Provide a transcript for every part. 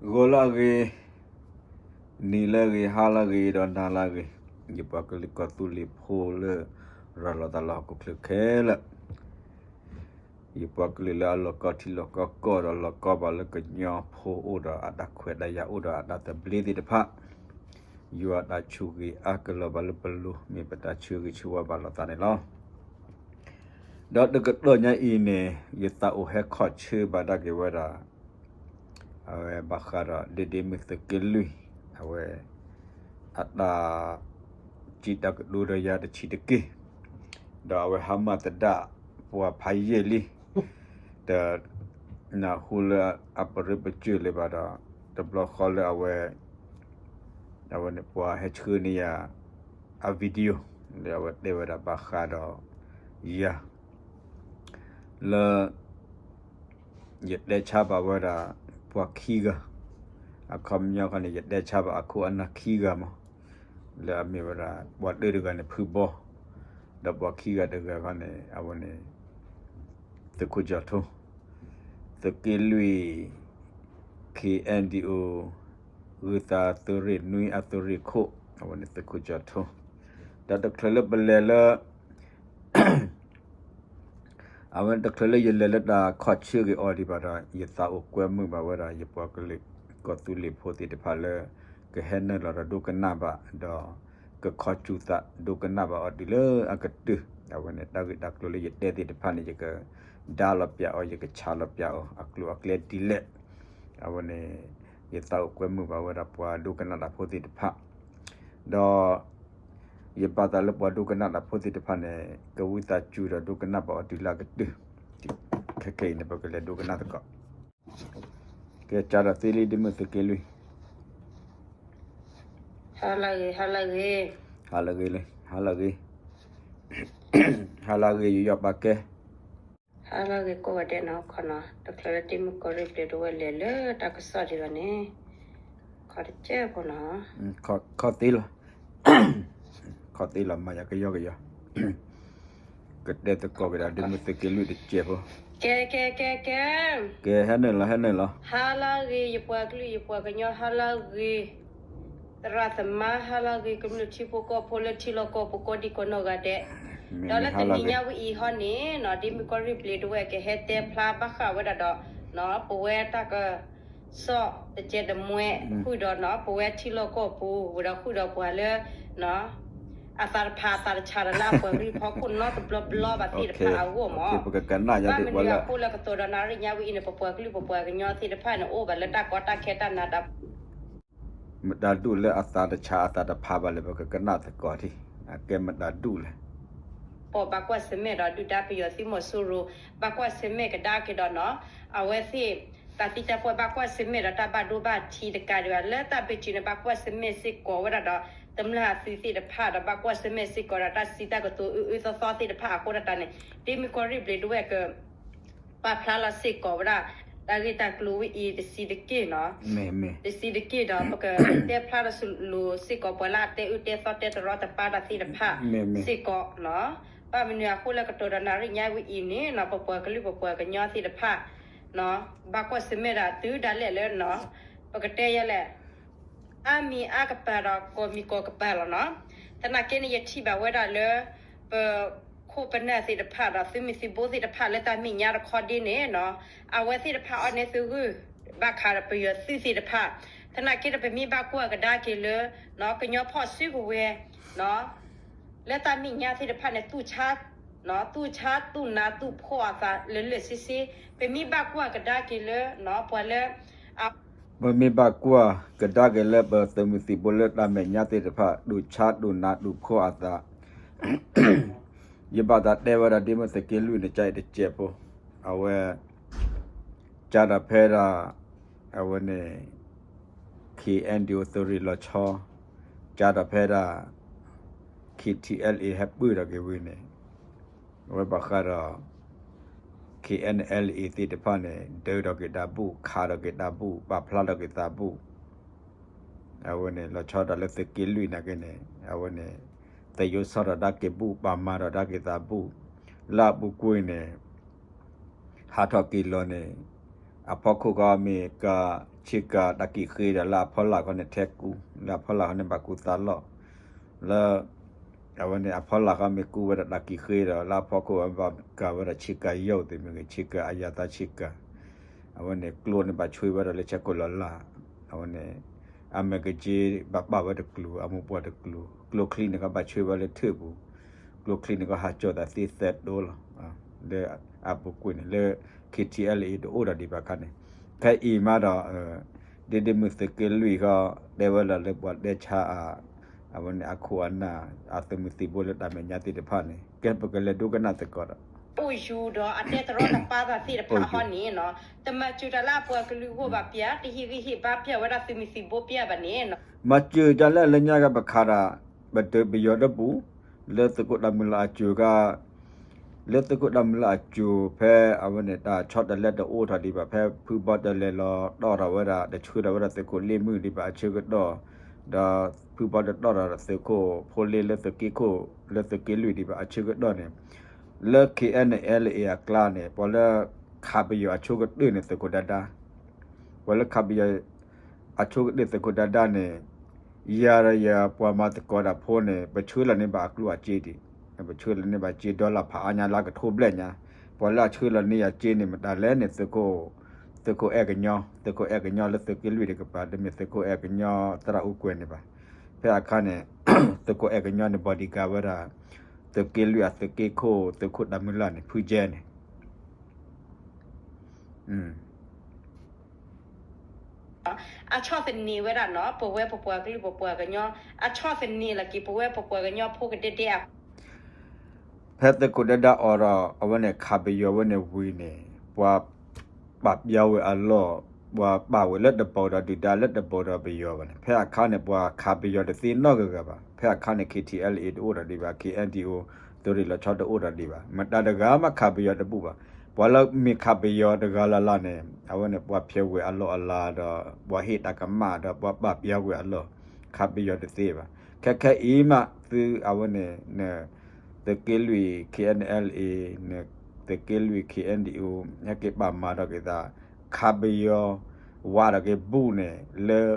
ဂီၤလၢအဂ့ၤ, နံၤလၢအဂ့ၤ, ဟါလၢအဂ့ၤ ဒီးနၤလၢအဂ့ၤ, ယပှၤကလုာ်ကီၢ်သူလ့ၤဖိလၢ ရၤလီၤသးလၢဟီၣ်ခိၣ်ချၢခဲလၢာ်, ယပှၤကလုာ်လၢအလီၤကီထံလီၤကီကီၢ်ဒီးလီၤကီဘၣ်လၢကညီဖိအိၣ်ဒီးအတၢ်ခွဲးတၢ်ယာ်အိၣ်ဒီးအတၢ်သဘျ့သ့ၣ်တဖၣ်, ယွၤအတၢ်ဆိၣ်ဂ့ၤအါကလီၤဘၣ်လၢပလိၤ မ့ၢ်ပတၢ်ဆၢဂ့ၤဆၢဝါဘၣ်လိာ်သးန့ၣ်လီၤ. ဒီးတကတီၢ်ညါအံၤန့ၣ် ယသးအိၣ်ဟဲခီၣ်ဆၢဘၣ်ဒၣ်က့ၤဝဲဒၣ် အဝဲဘၣ်ဃးဒီးဒ့ဒ့မုၢ်သုးက့လွံၢ်, အဝဲ အတၢ်စံးတၢ်ကတိၤဒီးယၤတဆံးတက့ၢ်, ဒီးအဝဲဟါမၢ်သဒၣ်ပှၤဖးယံာ်လံ, တနၢ်ဟူလၢအပရၢပစၢၢ်လၢၤဘၣ်ဒီး တဘျီဃီလၢအဝဲ အဝဲန့ၣ်ပှၤဟဲဆှၢန့ၢ်ယၤ အ video လၢအဝဲတဲဝဲဒၣ်ဘၣ်ဃးဒီးယၤ လၢ ယတဲဆါဘၣ်ဝဲဒၣ် ပှၤခံဂၤ, အခီပညီခီန့ၣ် ယတဲဆါဘၣ်အခိၣ်အနၢ်ခံဂၤမး, လၢအမ့ၢ်ဝဲဒၣ် ပှၤတၢတဂၤန့ၣ်ဖုဘီ, ဒီးပှၤခံဂၤတဂၤခီန့ၣ် အဝဲန့ၣ် သုးခိၣ်ကၠီၤထူ, သုးက့လွံၢ် KNDO ဂုၤသးသုးရ့ၣ်နွံအသုးရ့ၣ်ခိၣ်, အဝဲန့ၣ်သုးခိၣ်ကၠီၤထူ, ဒီးတချုးလၢပလဲၤလၢ အဝဲတချုးလၢယလဲၤလၢတၢ်ခီၣ်ဆၢက့ၤအီၤဒံးဘၣ်ဒီး ယသးအိၣ်ကွဲမုာ်ဘၣ်ဝဲဒၣ် ယပှၤကလုာ်ကီၢ်သူလ့ၤဖိသ့ၣ်တဖၣ်လၢ ကဟဲနုာ်လီၤဒီးဒိကနၣ်ဘၣ် ဒီးကခီၣ်စူၤသးဒိကနၣ်ဘၣ်အီၤတုၤလၢအကတၢၢ်, အဝဲန့ၣ်တၢ်ဂ့ၢ်တၢ်ကျိၤလၢယတဲသ့ၣ်တဖၣ်န့ၣ် ယကဒါလီၤပျးအီၤ ယကဆးလီၤပျးအီၤ အကျိၤအကျဲဒ်လဲၣ်, အဝဲန့ၣ် ယသးအိၣ်ကွဲမုာ်ဘၣ်ဝဲဒၣ်ပှၤဒိကနၣ်တၢ်ဖိသ့ၣ်တဖၣ်, ဒီး ယဘၣ်သးလၢပှၤဒိကနၣ်တၢ်ဖိသ့ၣ်တဖၣ်န့ၣ် ကဝံသးစူၤဒီးဒိကနၣ်ဘၣ်အီၤတုၤလၢအကတၢၢ်, ခဲခဲအံၤန့ၣ် ပကလဲၤဒိကနၣ်သကိး, ကဲကၢ်ဒီးသ့လံ ဒ့မုၢ်သုးက့လွံၢ်, ဟါလၢအဂ့ၤ, ဟါလၢအဂ့ၤ, ဟါလၢအဂ့ၤ, ဟါလၢအဂ့ၤ, ယယီၤပာ်ကဲ ဟါလၢအဂ့ၤကိးဂၤဒဲးနီၤ, ခီနီၤ, တချုးလၢဒ့မုၢ်ကီၢ်ရ့ၣ်ဘျ့းဒဝဲၢ်လဲၤလၢတၢ်ကစီၣ်ဒံးဘၣ်န့ၣ်, ခီတကဲဖိနီၤ, ခီသ့လီၤ, ခီသ့လီၤ မၤယၤကယီကယီ, ကတဲသကိးက့ၤဒီးဒ့မုၢ်သုးက့လွံၢ်တစဲးဖိ, ကဲ ကဲ ကဲ ကဲ, ကဲ ဟဲနုာ်လီၤ ဟဲနုာ်လီၤ, ဟါလၢအဂ့ၤ ယပှၤကလုာ်ယပှၤကညီ ဟါလၢအဂ့ၤ သရၣ်သမါ ဟါလၢအဂ့ၤ ကမျၢၢ်ထံဖိကီၢ်ဖိလၢထံလီၢ်ကီၢ်ပူၤကိးဒံကိးနီၢ်ဂၤဒဲး, ဒီးလၢတနံၤညါဝဲအံၤဟီန့ၣ်နီၤ ဒ့မုၢ်ကီၢ်ရ့ၣ်ဘျ့းဒဝဲၢ်ကဟဲတဲဖျါဘၣ်ဃးဝဲဒၣ်ဒီး ပဝဲတၢ်ကစီၣ်တကဲတမှဲ ဃုာ်ဒီးနီၤ ပဝဲထံလီၢ်ကီၢ်ပူၤ ဝံၤဒီးဃုာ်ဒီးပှၤလၢ အသးတဖးအသးတဆးဒီးလၢအပှၤကလုာ်ဖီခိၣ်နီတဘျီဘျီဘၣ်သ့ၣ်တဖၣ်အဂီၢ်မး, ဘၣ်မနုၤအဃိလၢကတိၤဒီးနၣ်ရံၣ်ညါဝဲအံၤန့ၣ် ပပှၤကလုာ်ပပှၤကညီသ့ၣ်တဖၣ်န့ၣ် အိၣ်ဘၣ်လၢတၢ်ကီတၢ်ခဲ တၢ်နးတၢ် မတၤဒူၣ်လၢအသးတဆးအသးတဖးဘၣ်လဲၣ် ပကကနၣ်သကိးထံ, အကဲမတၤဒူၣ်လဲၣ်, ပိာ်ဘၣ်ကွၢ်ဆၢၣ်မဲာ်ဒီးဒုၣ်ဒါပယီၤသုးမီၤစိရိၤ ဘၣ်ကွၢ်ဆၢၣ်မဲာ်ကဒါက့ၤဒီးနီၤ အဝဲသ့ၣ် တၢ်သံတၢ်ပှၢ်ဘၣ်ကွၢ်ဆၢၣ်မဲာ်ဒီးတၢ်ဘၣ်ဒိဘၣ်ထံးတကးဒံးဘၣ် လၢတၢ်ဘၢၣ်စၢၤန့ၣ် ဘၣ်ကွၢ်ဆၢၣ်မဲာ်စ့ၢ်ကီးဝဲဒၣ်ဒီး တမျၢ်အသုးသ့ၣ်တဖၣ်ဒီး ဘၣ်ကွၢ်ဆၢၣ်မဲာ်စ့ၢ်ကီးဒီး တၢ်စံးတၢ်ကတိၤအုအုသီသီသ့ၣ်တဖၣ်အဃိဒၣ်တၢ်န့ၣ် ဒ့မုၢ်ကီၢ်ရ့ၣ်ဘျ့းဒဝဲၢ်က ပာ်ဖျါလီၤစ့ၢ်ကီးဝဲဒၣ် တၢ်ဂ့ၢ်တၢ်ကျိၤဝဲအံၤတဆံးတက့ၢ်နီၤ, တဆံးတက့ၢ်ဒီး ပကတဲဖျါဒီးစလူၤစ့ၢ်ကီး ပှၤလၢအတဲအုတဲသီတဲတရီတပါတၢ်သ့ၣ်တဖၣ်စ့ၢ်ကီးနီၤ, ဘၣ်မနုၤအဃိလၢကတိၤဒီးနၣ်ရံၣ်ညါဝဲအံၤန့ၣ်နီၤ ပပှၤကလုာ်ပပှၤကညီသ့ၣ်တဖၣ် ဘၣ်ကွၢ်ဆၢၣ်မဲာ်ဒီးတုၤဒၣ်လဲာ်လၢ ပကတဲယဲလဲၣ် အါမံၤအါကပၤဒီးကိးမံၤကိးကပၤလီၤနီၤ, သနာ်က့န့ၣ် ယထံၣ်ဘၣ်ဝဲဒၣ်လၢ ပခိၣ်ပနၢ်သ့ၣ်တဖၣ်ဒီးသုးမုၢ်သံၣ်ဘိသ့ၣ်တဖၣ်လၢတၢ်မဲာ်ညါတခီဒ်န့ၣ်နီၤ, အဝဲသ့ၣ်တဖၣ်အီၣ်န့ၢ်သုးဂုၢ် ဘၣ်ဃးဒီးပယီၤသုးသ့ၣ်တဖၣ်, သနာ်က့ဒီးပမ့ၢ်ဘၣ်ကွၢ်ကဒါက့ၤလၢ ကညီဖီၣ်စုကဝဲၤ လၢတၢ်မဲာ်ညါသ့ၣ်တဖၣ်န့ၣ် တူၢ်ဆါတူၢ်နးတူၢ်ဖှီၣ်အသးလၢလၢာ်ဆ့ဆ့, ပမ့ၢ်ဘၣ်ကွၢ်ကဒါက့ၤလၢ ပှၤလၢ ပမ့ၢ်ဘၣ်ကွၢ်ကဒါက့ၤလၢပသုးမုၢ်သံၣ်ဘိလၢတၢ်မဲာ်ညါသ့ၣ်တဖၣ် တူၢ်ဆါတူၢ်နးတူၢ်ဖှီၣ်အသး, ယဘၣ်သးတဲဝဲဒၣ်ဒ့မုၢ်သုးက့လွံၢ်န့ၣ် ကၠဲးတစဲးဖိ, အဝဲ ကၠါဒီးဖဲဒၣ် အဝဲန့ၣ် KNDO သုးရ့ၣ်လီၤဆီ, ကၠါဒီးဖဲဒၣ် KTLA ဟဲပၢၢ်ထီၣ်က့ၤဝံၤန့ၣ် အဝဲဘၣ်ဃးဒီး KNLA သ့ၣ်တဖၣ်န့ၣ် ဒၢထီၣ်က့ၤတၢ်ဘူၣ် ခးထီၣ်က့ၤတၢ်ဘူၣ် ပာ်ဖျါထီၣ်က့ၤတၢ်ဘူၣ်, အဝဲန့ၣ် လီၤဆီဒၣ်လၢသုးက့လွံၢ်နာ်က့န့ၣ် အဝဲန့ၣ် သယိးဆီထီၣ်တၢ်က့ၤဘူၣ် ပာ်မၤထီၣ်တၢ်က့ၤသးဘူၣ်, လၢအပူၤကွံာ်န့ၣ် ဟးထီၣ်က့ၤလီၤန့ၣ် အဖီခိၣ်ဃီမ့ၢ်က ဆ့ကၤတၢ်ကံၣ်ဃ့ဒီး လၢအဖီလာ်ဃီန့ၣ်ထဲကူ, လၢအဖီလာ်ဃီန့ၣ်ဘၣ်ကူသးလီၢ်, လၢ အဝဲန့ၣ် အဖီလာ်ဃီမ့ၢ်ကူဝဲဒၣ်တၢ်ကံၣ်ဃ့ဒီး လၢအဖီခိၣ်ဘၣ်ကၤဝဲဒၣ်ဆ့ကၤယိာ်သ့ၣ်မ့ၢ်ဂ့ၤ ဆ့ကၤအယၤသးဆ့ကၤ, အဝဲန့ၣ်ကျိန့ၣ်ဘၣ်ဆွ့ဝဲဒၣ်လၢဆဲခိၣ်လီၤလၢ်, အဝဲန့ၣ် အမဲာ်ကက့ ဘၣ်ပာ်ဝဲတကျိၤ အမိၢ်ပှၢ်တကျိၤ, ကျိချံန့ၣ်ကဘၣ်ဆွ့ဝဲလၢထၢၣ်ပူၤ, ကျိချံန့ၣ်ကဟးကၠီၤသးသ့သၢတိလီၤ, လၢအပူၤကွံာ်န့ၣ် လၢ K T L A တအိၣ်ဒီးဒံးဘၣ်ခါန့ၣ်, ခဲအံၤမးဒီး ဒ့ဒ့မုၢ်သုးက့လွံၢ်ဃီ တဲဝဲဒၣ်လၢပှၤတဲဆါအ အဝဲန့ၣ်အခိၣ်အနၢ် အသုးမုၢ်သံၣ်ဘိလၢတၢ်မဲာ်ညါသ့ၣ်တဖၣ်န့ၣ် ကဲပကလဲၤဒိကနၣ်သကိးဒီး အိၣ်ယူၤဒီးအတဲတရီတပါသးသ့ၣ်တဖၣ်ဟီန့ၣ်နီၤ, တမၤစၢၤတၢ်လၢအပှၤကလုာ်အဂီၢ်ဘၣ်ပျၢ်, တဟ့ၣ်ဂံၢ်ဟ့ၣ်ဘါပျၢ်ဝဲဒၣ်သုးမုၢ်သံၣ်ဘိပျၢ်ဘၣ်န့ၣ်နီၤ, မၤစၢၤတၢ်လၢအလၢညါကပခးတၢ် ပဒုးပယီၤတပူၤ လၢသုးခိၣ်တၢ်မုၢ်လၢ်အစိၤက လၢသုးခိၣ်တၢ်မုၢ်လၢ်အစိၤ ဖဲအဝဲန့ၣ် တၢ်ဆီတလဲတအိၣ်ထီၣ်ဒံးဘၣ် ဖဲဖုဘီတလဲၤလီၤတီၣ်ထီၣ်ဝဲဒၣ် တဆှၢထီၣ်ဝဲဒၣ်သုးခိၣ်လ့ၣ်မုၣ်ဒံးဘၣ်အဆၢကတီၢ်, ဒီးဖုဘီတတီၣ်ထီၣ်သုးခိၣ်ဖိလ့ၣ်လၢသုးက့ခိၣ် လၢသုးက့လွံၢ်ဒံးဘၣ်အဆၢကတီၢ်န့ၣ်, လၢ K N L A အကျါန့ၣ် ပှၤလၢခးပယီၤအဆိကတၢၢ်န့ၣ် သုးခိၣ်ဒါဒါ ပှၤလၢခးပယီၤအဆိကတၢၢ်သုးခိၣ်ဒါဒါန့ၣ်, ယၤဒီးယၤပှၤမၤသကိးတၢ်ဖိန့ၣ် ပဆှၢလီၤန့ၢ်ဘၣ်အကျိၣ်အစ့ဒံး, ပဆှၢလီၤန့ၢ်ဘၣ်စ့ dollar ဖးအါညါလၢကထိဘျဲၣ်ညါ, ပှၤလၢအဆှၢလီၤန့ၢ်ယၤစ့န့ၣ် မတၤလဲၣ်န့ၣ် သုးခိၣ်, သုးခိၣ်အဲၣ်ကညီ, သုးခိၣ်အဲၣ်ကညီလၢသုးက့လွံၢ်တကပၤ တမ့ၢ်သုးခိၣ်အဲၣ်ကညီသရၣ်အူကွဲၤန့ၣ်ဘၣ်, ဖဲအခါန့ၣ် သုးခိၣ်အဲၣ်ကညီန့ၣ် bodyguard ဝဲဒၣ် သုးက့လွံၢ်အသုးက့ခိၣ် သုးခိၣ်တၢ်မုၢ်လၢ်န့ၣ် ဖုကဲန့ၣ် အဆီၣ်သနံးဝဲဒၣ်နီၤ ပဝဲပပှၤကလုာ်ပပှၤကညီ, အဆီၣ်သနံးလီၤက့ၤ ပဝဲပပှၤကညီဖိကဒဲဒဲအ ဖဲသုးခိၣ်ဒါဒါအီၤဒီး အဝဲန့ၣ်ခးပယီၤဝဲန့ၣ်ဝံၤန့ၣ် ပှၤပာ်ပျီဝဲအလီၢ်, ပှၤပာ်ဝဲလၢတပိာ်ဒီးဒုၣ်ဒါ လၢတပိာ်ဒီးပယီၤဘၣ်န့ၣ်, ဖဲအခါန့ၣ် ပှၤခးပယီၤတသ့နီတဂၤဂၤဘၣ်. ဖဲအခါန့ၣ် K T L A တအိၣ်ဒီးဒံးဘၣ်, K N D O သုးရ့ၣ်လီၤဆီတအိၣ်ဒီးဒံးဘၣ်, မတၤတဂၤမးခးပယီၤတဘူၣ်ဘၣ်. ပှၤလၢမ့ၢ်ခးပယီၤတဂၤလၢ်လၢ်န့ၣ် အဝဲန့ၣ် ပှၤဖျဲးဝဲအလီၢ်အလၤဒီး ပှၤဟ့ၣ်တၢ်ကမၣ်ဒီး ပှၤပာ်ပျီဝဲအလီၢ်, ခးပယီၤတသ့ဘၣ်. ခဲခဲအံၤမး သုအဝဲန့ၣ် သုးက့လွံၢ် K N L A န့ၣ် သုးက့လွံၢ် K N D O ဟဲက့ၤပာ်မၤထီၣ်က့ၤသး ခးပယီၤ ဝးထီၣ်က့ၤဘူၣ်န့ၣ် လၢ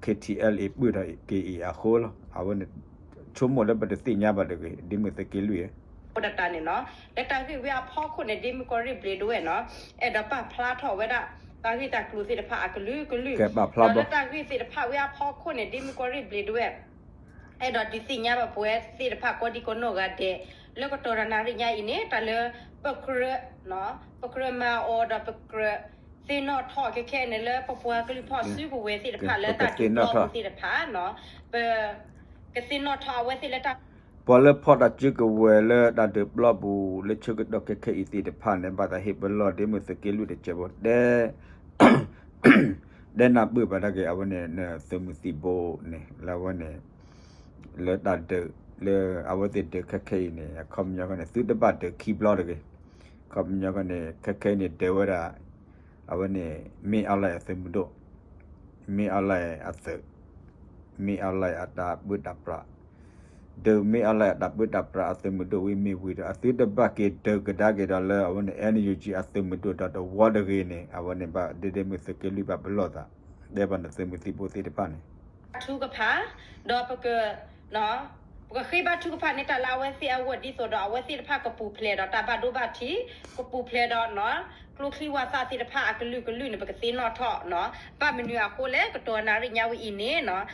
K T L A ပၢၢ်ထီၣ်က့ၤအံၤအဃိလီၤ. အဝဲန့ၣ် ဆိကမိၣ်လၢပတသ့ၣ်ညါဘၣ်တဂ့ၤ ဒ်မုၢ်သုးက့လွံၢ်ဧၢ တၢ်န့ၣ်နီၤ, လၢတၢ်ဂ့ၢ်ဝဲအဖီခိၣ်န့ၣ် ဒ့မုၢ်ကီၢ်ရ့ၣ်ဘျ့းဒဝဲၣ်နီၤ, အဲၣ်ဒိးပာ်ဖျါထီၣ်ဝဲဒၣ် တၢ်ဂ့ၢ်တၢ်ကျိၤသ့ၣ်တဖၣ်အကလုာ်ကလုာ်, ဒီးလၢတၢ်ဂ့ၢ်သ့ၣ်တဖၣ်ဝဲအဖီခိၣ်န့ၣ် ဒ့မုၢ်ကီၢ်ရ့ၣ်ဘျ့းဒဝဲၣ် အဲၣ်ဒိးဒုးသ့ၣ်ညါဘၣ်ပဝဲသ့ၣ်တဖၣ်ကိးဒံကိးနီၢ်ဂၤဒဲး, လၢကတီၢ်ဒီးနၣ်ရံၣ်ညါအံၤန့ၣ် တၢ်လၢ ပကြၢး ပကြၢးမၤအီၤဒီး ပကြၢးသ့ၣ်နီၣ်ထီၣ်ခဲခဲန့ၣ် လၢပပှၤကလုာ်ဖီၣ်စုကဝဲၤသ့ၣ်တဖၣ်လၢတၢ်ဒုးပျီပူၤသ့ၣ်တဖၣ်နီၤ, ပကသ့ၣ်နီၣ်ထီၣ်အဝဲသ့ၣ်လၢတၢ် ပှၤလၢဖီၣ်တၢ်စုကဝဲၤလၢတၢ်ဒုးပျီပူၤ လၢဆၢကတီၢ်ခဲခဲအံၤသ့ၣ်တဖၣ်န့ၣ် ဘၣ်သးဟ့ၣ်ပလီၢ်ဒ့မုၢ်သုးက့လွံၢ်တစဲးဖိ တဲ တဲနၢ်ပၢၢ်ဘၣ်ဒၣ်က့ၤ အဝဲန့ၣ် သုးမုၢ်သံၣ်ဘိန့ၣ် လၢအဝဲန့ၣ် လၢတၢ်ဒုး လၢအဝဲသ့ၣ်ဒုးခဲခဲအံၤန့ၣ် အခီပညီဃီန့ၣ် သုတဘၣ်ဒုးခံဘျီတဂ့ၤ. အခီပညီဃီန့ၣ် ခဲခဲအံၤန့ၣ် ဒုးဝဲဒၣ် အဝဲန့ၣ် မ့ၢ်အီလၢၣ်အသုးမုၢ်ဒိၣ် မ့ၢ်အီလၢၣ်အသုး မ့ၢ်အီလၢၣ်အတၢ်ပၢတၢ်ပြး ဒုးမ့ၢ်အီလၢၣ်အတၢ်ပၢတၢ်ပြးအသုးမုၢ်ဒိၣ်ဝံၤမ့ၢ်ဝံၤဒီး အသုတဘၣ်က့ၤဒုးကဒါက့ၤဒီးလၢအဝဲန့ၣ် NUG အသုးမုၢ်ဒိၣ်ဒီးတဝီတဂ့ၤန့ၣ် အဝဲန့ၣ်ဘၣ်ဒ့ဒ့မုၢ်သုးက့လွံၢ်ဘၣ်ပလီၢ်သး တဲဘၣ်န့ၣ်သုးမုၢ်သံၣ်ဘိသ့ၣ်တဖၣ်န့ၣ် ထူကဖၣ် ဒီးပက ပကဃ့ဘါထုကဖၣ်န့ၢ်တၢ်လၢအဝဲသ့ၣ်အဂီၢ် ဒ်သိးဒီးအဝဲသ့ၣ်တဖၣ်ကပူၤဖျဲးဒီးတၢ်ဘၣ်ဒိဘၣ်ထံး ကပူၤဖျဲးဒီး ကျိချံဝါသးသ့ၣ်တဖၣ်အကလုာ်ကလုာ်န့ၣ် ပကသ့ၣ်နီၣ်ထီၣ် ဘၣ်မနုၤအဃိလဲၣ် ကတီၢ်နၣ်ရံၣ်ညါဝဲအံၤန့ၣ်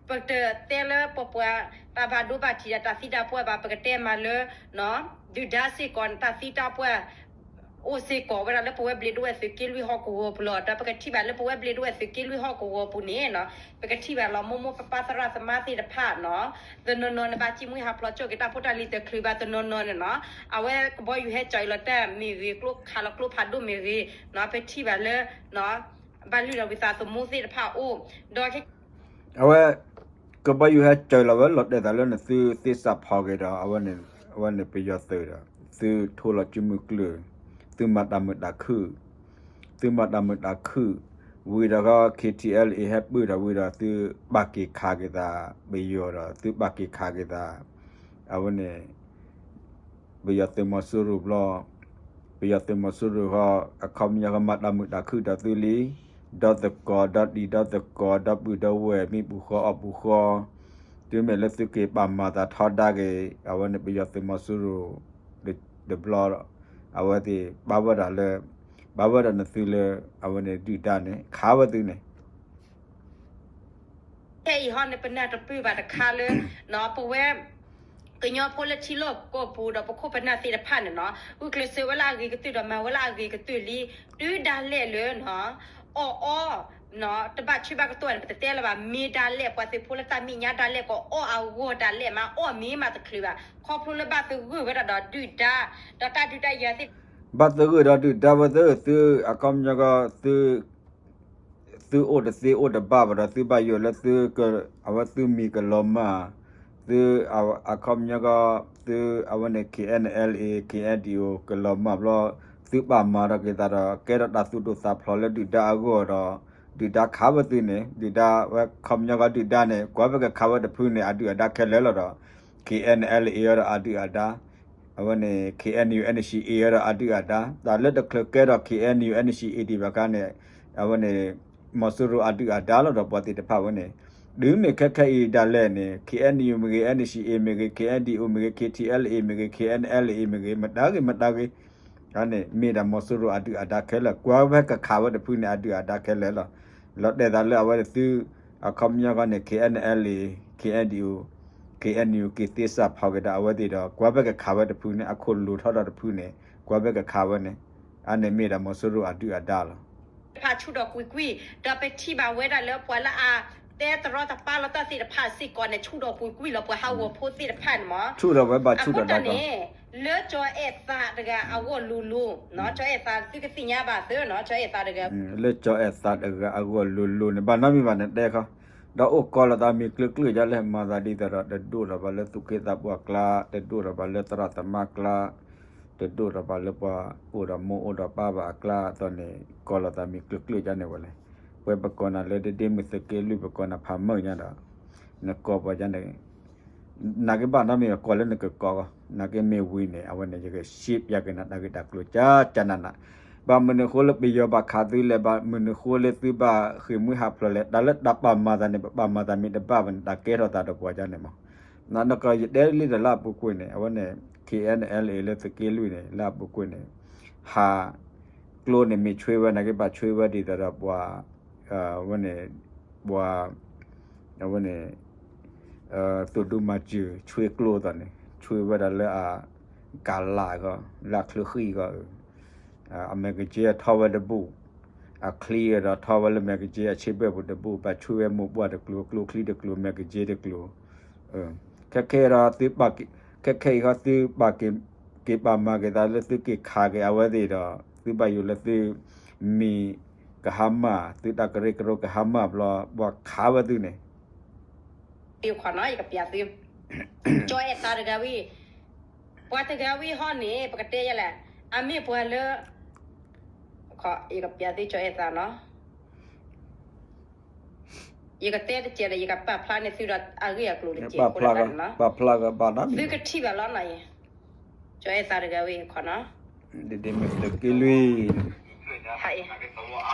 ပတတဲလၢပပှၤတၢ်ဘၣ်ဒိဘၣ်ထံးဒီးတၢ်သံတၢ်ပှၢ်ဘၣ် ပကတဲမးလၢ ဒုၣ်ဒါစ့ၢ်ကီးန့ၣ် တၢ်သံတၢ်ပှၢ် အိၣ်စ့ၢ်ကီးဝဲဒၣ်လၢပဝဲဘျ့းဒဝဲၣ်သုးက့လွံၢ်ဟီၣ်ကဝီၤပူၤလီၤ. ဒီးပကထံၣ်ဘၣ်လၢပဝဲဘျ့းဒဝဲၣ်သုးက့လွံၢ်ဟီၣ်ကဝီၤပူၤန့ၣ် ပကထံၣ်ဘၣ်လီၤ မိၢ်မိၢ်ပၢ်ပၢ်သရၣ်သမါသ့ၣ်တဖၣ်နီၤ တနီၤနီၤန့ၣ် ဘၣ်စံၣ်မှံဟးဖျိးကၠိၣ်က့ၤတၢ်ဖိတၢ်လံၤတချုးဘၣ် တနီၤနီၤန့ၣ်နီၤ အဝဲကဘီယူၤဟဲကၠီၤအံၤလီၤတၢ်မ့ၢ်ဂ့ၤ ကျိခးလီၤကျိဖးဒိၣ်မ့ၢ်ဂ့ၤနီၤ ပထံၣ်ဘၣ်လၢ ဘၣ်လုၢ်လီၤဝံသးသမူသ့ၣ်တဖၣ်အိၣ် ဒီး အဝဲ ကဘီယူၤဟဲကၠီၤလီၤဝဲလီၤတဲာ်သးလၢန့ၣ် သုသ့စးဖီက့ၤဒီး အဝဲန့ၣ်ပယီၤသုးဒီး သုထိလီၤစုမုၢ်ကျၢၢ် သုမၤတၢ်မုာ်တၢ်ခုၣ် သုမၤတၢ်မုာ်တၢ်ခုၣ် ဝံၤဒီး K T L A ဟဲပၢၢ်ထီၣ်ဝံၤဒီး သုပာ်က့ၤခးက့ၤသး ပယီၤဒီး သုပာ်က့ၤခးက့ၤသး အဝဲန့ၣ် ပယီၤသုးမီၤစိရိၤဘျီ ပယီၤသုးမီၤစိရိၤဟီ အခီပညီဟီမၤတၢ်မုာ်တၢ်ခုၣ်ဒီးသုလံ, ဒီသကိးဒီတံၤဒီသကိး ဒီပုၢ်ဒီဝဲၢ် မံပူၤဃီအီၣ်ပူၤဃီ, တုၤမ့ၢ်လၢသုက့ၤပာ်မၤသးထီဒါက့ၤ အဝဲန့ၣ် ပယီၤသုးမီၤစိရိၤ တဘျီ, အဝဲသ့ၣ်ဘၣ်ဝဲဒၣ်လၢ ဘၣ်ဝဲဒၣ်နသုလၢ အဝဲန့ၣ်ဒုၣ်ဒါန့ၣ် ခးဝဲသုန့ၣ် ခဲအံၤဟီန့ၣ် ပနၢ်တပၢၢ်ဘၣ်တခါလၢ ပဝဲ ကညီဖိလၢထံလီၢ်ကီၢ်ပူၤဒီးပခိၣ်ပနၢ်သ့ၣ်တဖၣ်န့ၣ်နီၤ ဂုာ်ကျဲးစၢးဝဲလၢအဂ့ၤကတၢၢ်ဒီးမၤဝဲလၢအဂ့ၤကတၢၢ်လံ, တုၤဒၣ်လဲာ်လၢ အီၣ်အီ တဘၣ်ဆၢဘၣ်ကတီၢ်န့ၣ် ပတတဲလၢၤဘၣ် မ့ၢ်ဒၣ်လဲာ် ပှၤသုးဖိလၢတၢ်မဲာ်ညါဒၣ်လဲာ် ကအီၣ်အဂီၢ်ဒၣ်လဲာ်မး အီၣ်မ့ၢ်မးတချုးဘၣ် ခီဖျိလၢဘၣ်သဂၢၢ်ဝဲဒၣ်ဒီးဒုၣ်ဒါ ဒီးတၢ်ဒုးတၢ်ယၤသ့ၣ် ဘၣ်သဂၢၢ်ဒီးဒုၣ်ဒါဝဲသ့ၣ် သုအခီပညီကီ သုအိၣ်တသ့အိၣ်တဘၣ်ဘၣ်ဒီး သုဘၣ်ယိၣ်လၢသု အဝဲသုမံၤကလီၤမၢ်, သု အခီပညီကီ သုအဝဲန့ၣ် K N L A K N D O ကလီၤမၢ်ဘျီ သုဘၣ်မၤဒီးက့ၤသးဒီး ကဲထီၣ်တၢ်သူၣ်ဒိၣ်သးဖျိးလၢဒုၣ်ဒါအဂီၢ်ဒီး ဒုၣ်ဒါခးဝဲသုန့ၣ် ဒုၣ်ဒါဝဲခီပညီကီဒုၣ်ဒါန့ၣ် ကွၢ်ဖဲကခးဝဲတဖုန့ၣ် အဒုၣ်အဒါခဲလၢာ်လီၤဒီး K N L A ဒီးအဒုၣ်အဒါ အဝဲန့ၣ် K N U N C A ဒီးအဒုၣ်အဒါ တၢ်လၢတချုးကဲထီၣ် K N U N C A ဒံးဘၣ်ခါန့ၣ် အဝဲန့ၣ် မီၤစိရိၤအဒုၣ်အဒါလီၤဒီးပှၤသ့ၣ်တဖၣ်ဝဲန့ၣ် တုၤမ့ၢ်ခဲခဲအံၤဒၣ်လဲာ်န့ၣ် K N U မ့ၢ်ဂ့ၤ N C A မ့ၢ်ဂ့ၤ K N D O မ့ၢ်ဂ့ၤ K T L A မ့ၢ်ဂ့ၤ K N L A မ့ၢ်ဂ့ၤ မတၤဂ့ၤမတၤဂ့ၤ န့ၣ် မ့ၢ်ဒၣ်မီၤစိရိၤအဒုၣ်အဒါခဲလၢာ် ကွၢ်ဖဲကခးဝဲတဖုန့ၣ် အဒုၣ်အဒါခဲလၢာ်လီၤ. လီၤတဲာ်သးလၢအဝဲသု အခီပညီဃီန့ၣ် K N L A K N D O K N U က့ၤသ့စၢ်ဖီက့ၤဒီးအဝဲသ့ၣ်ဒီး ကွၢ်ဖဲကခးဝဲတဖုန့ၣ် အခိၣ်လိၤထီၣ်ဒီးတဖုန့ၣ် ကွၢ်ဖဲကခးဝဲန့ၣ် အန့ၣ်မ့ၢ်ဒၣ်မီၤစိရိၤအဒုၣ်အဒါလီၤ. တဖၣ်ဆူၣ်ထီၣ်ကွံာ်ကွံာ် ဒီးပထံၣ်ဘၣ်ဝဲဒၣ်လၢပှၤလၢအတဲတရီတပါလီၤတၢ်သ့ၣ်တဖၣ်စ့ၢ်ကီးန့ၣ် ဆူၣ်ထီၣ်ကွံာ်ကွံာ်လီၤ ပှၤဟးဂီၤဖိသ့ၣ်တဖၣ်န့ၣ်မး ဆူၣ်ထီၣ်ဝဲဘၣ်ဆူၣ်ထီၣ်ဒၣ် အဃိတၢ်န့ၣ် လၢကၠီၤအဲၣ်သးတဂၤအဂီၢ်လိၤလိၤ ကၠီၤအဲၣ်သးသုကသ့ၣ်ညါဘၣ်သၢနီၤ ကၠီၤအဲၣ်သးတဂၤ လၢကၠီၤအဲၣ်သးတဂၤအဂီၢ်လိၤလိၤန့ၣ် ဘၣ်နီတမံၤဘၣ်န့ၣ်တဲခီ ဒီးအိၣ်ကီလီၤသးမံၤကျၢၤကျၢၤဒ်လဲၣ် မၤသးဒ်သိးဒီး တဒိၣ်ထီၣ်ဘၣ်လၢသူၣ်က့သးပှၢ်အကျါ တဒိၣ်ထီၣ်ဘၣ်လၢသရၣ်သမါအကျါ တဒိၣ်ထီၣ်ဘၣ်လၢပှၤအိၣ်ဒီးမိၢ်အိၣ်ဒီးပၢ်ဘၣ်အကျါအသိးန့ၣ် ကီလီၤသးမံၤကျၢၤကျၢၤဒ်န့ၣ်ဝဲလဲၣ်. ပဝဲပကိးနၤလၢတဒ့မုၢ်သုးက့လွံၢ် ပကိးနၤဖးမုာ်ညါဒီး နကိးပှၤဒ်န့ၣ် နာ်က့ဘၣ်နီတမံၤ ကိးလၢနကကိးဂီၢ် နာ်က့မ့ၢ်ဝံၤန့ၣ် အဝဲန့ၣ် ယကရှ့ပျးက့ၤနၤတၢ်ဂ့ၢ်တၢ်ကျိၤကၠါကၠါနးနး ဘၣ်မနုၤဃိလၢပယီၤဘၣ်ခးသုလဲၣ် ဘၣ်မနုၤဃိလၢသုဘၣ်ဃ့ၢ်မှံဟးဖျိးလဲၣ် တၢ်လၢတၢ်ပာ်မၤသးန့ၣ် ပပာ်မၤသးမ့ၢ်တဘၣ်ဘၣ်န့ၣ် တၢ်ကဲထီၣ်သးဒီးပှၤကၠါန့ၣ်မး နကီးယတဲလံဒီးလၢအပူၤကွံာ်န့ၣ် အဝဲန့ၣ် K N L A လၢသုးက့လွံၢ်န့ၣ် လၢအပူၤကွံာ်န့ၣ် ဟး ကျိန့ၣ်မ့ၢ်ဆွ့ဝဲ နာ်က့ဘၣ်ဆွ့ဝဲဒ်သိးဒီးပှၤ ဝဲန့ၣ် ပှၤ အဝဲန့ၣ် သုးဒူမၤစၢၤဆွ့ကျိအသိးန့ၣ် ဆွ့ဝဲဒၣ်လၢအ ကလးဂီၢ် လၢအချၢဃံဂီၢ် အမဲာ်ကက့ထီၣ်ဝဲတဘူၣ် အချံဒီးထီၣ်ဝဲလၢမဲာ်ကက့အဆ့ဘၢၣ်ပူၤတဘူၣ် ဘၣ်ဆွ့ဝဲမိၢ်ပှၢ်တကျိၤ ကျိချံတကျိၤ မဲာ်ကက့တကျိၤ ခဲခဲဒီးသု ခဲခဲအံၤဃီသုဘၣ်က့ၤ က့ၤပာ်မၤက့ၤသးလၢသုက့ၤခးက့ၤအဝဲသ့ၣ်ဒီး သုဘၣ်ယိၣ်လၢသု မံၤကဟါမၢ် သုတၢ်ကရၢကရိကဟါမၢ်ဘျီ ပှၤခးဝဲသုန့ၣ် ယကပျးသု ကၠီအဲၣ်သးတဂၤဝံၤ ပှၤတဂၤဝံၤဟီန့ၣ် ပကတဲယဲလဲၣ် အမ့ၢ်ပှၤလၢ ယကပျးသုကၠီအဲၣ်သးနီၤ ယကတဲတစဲးဒီး ယကပာ်ဖျါန့ၢ်သုဒီးအဂ့ၢ်အကျိၤတစဲး ပာ်ဖျါဘၣ် သုကထံၣ်ဘၣ်လီၤနီၤ ကၠီအဲၣ်သးတဂၤဝံၤခီနီၤ ဒ်မ့ၢ်သုးက့လွံၢ် ကၠီ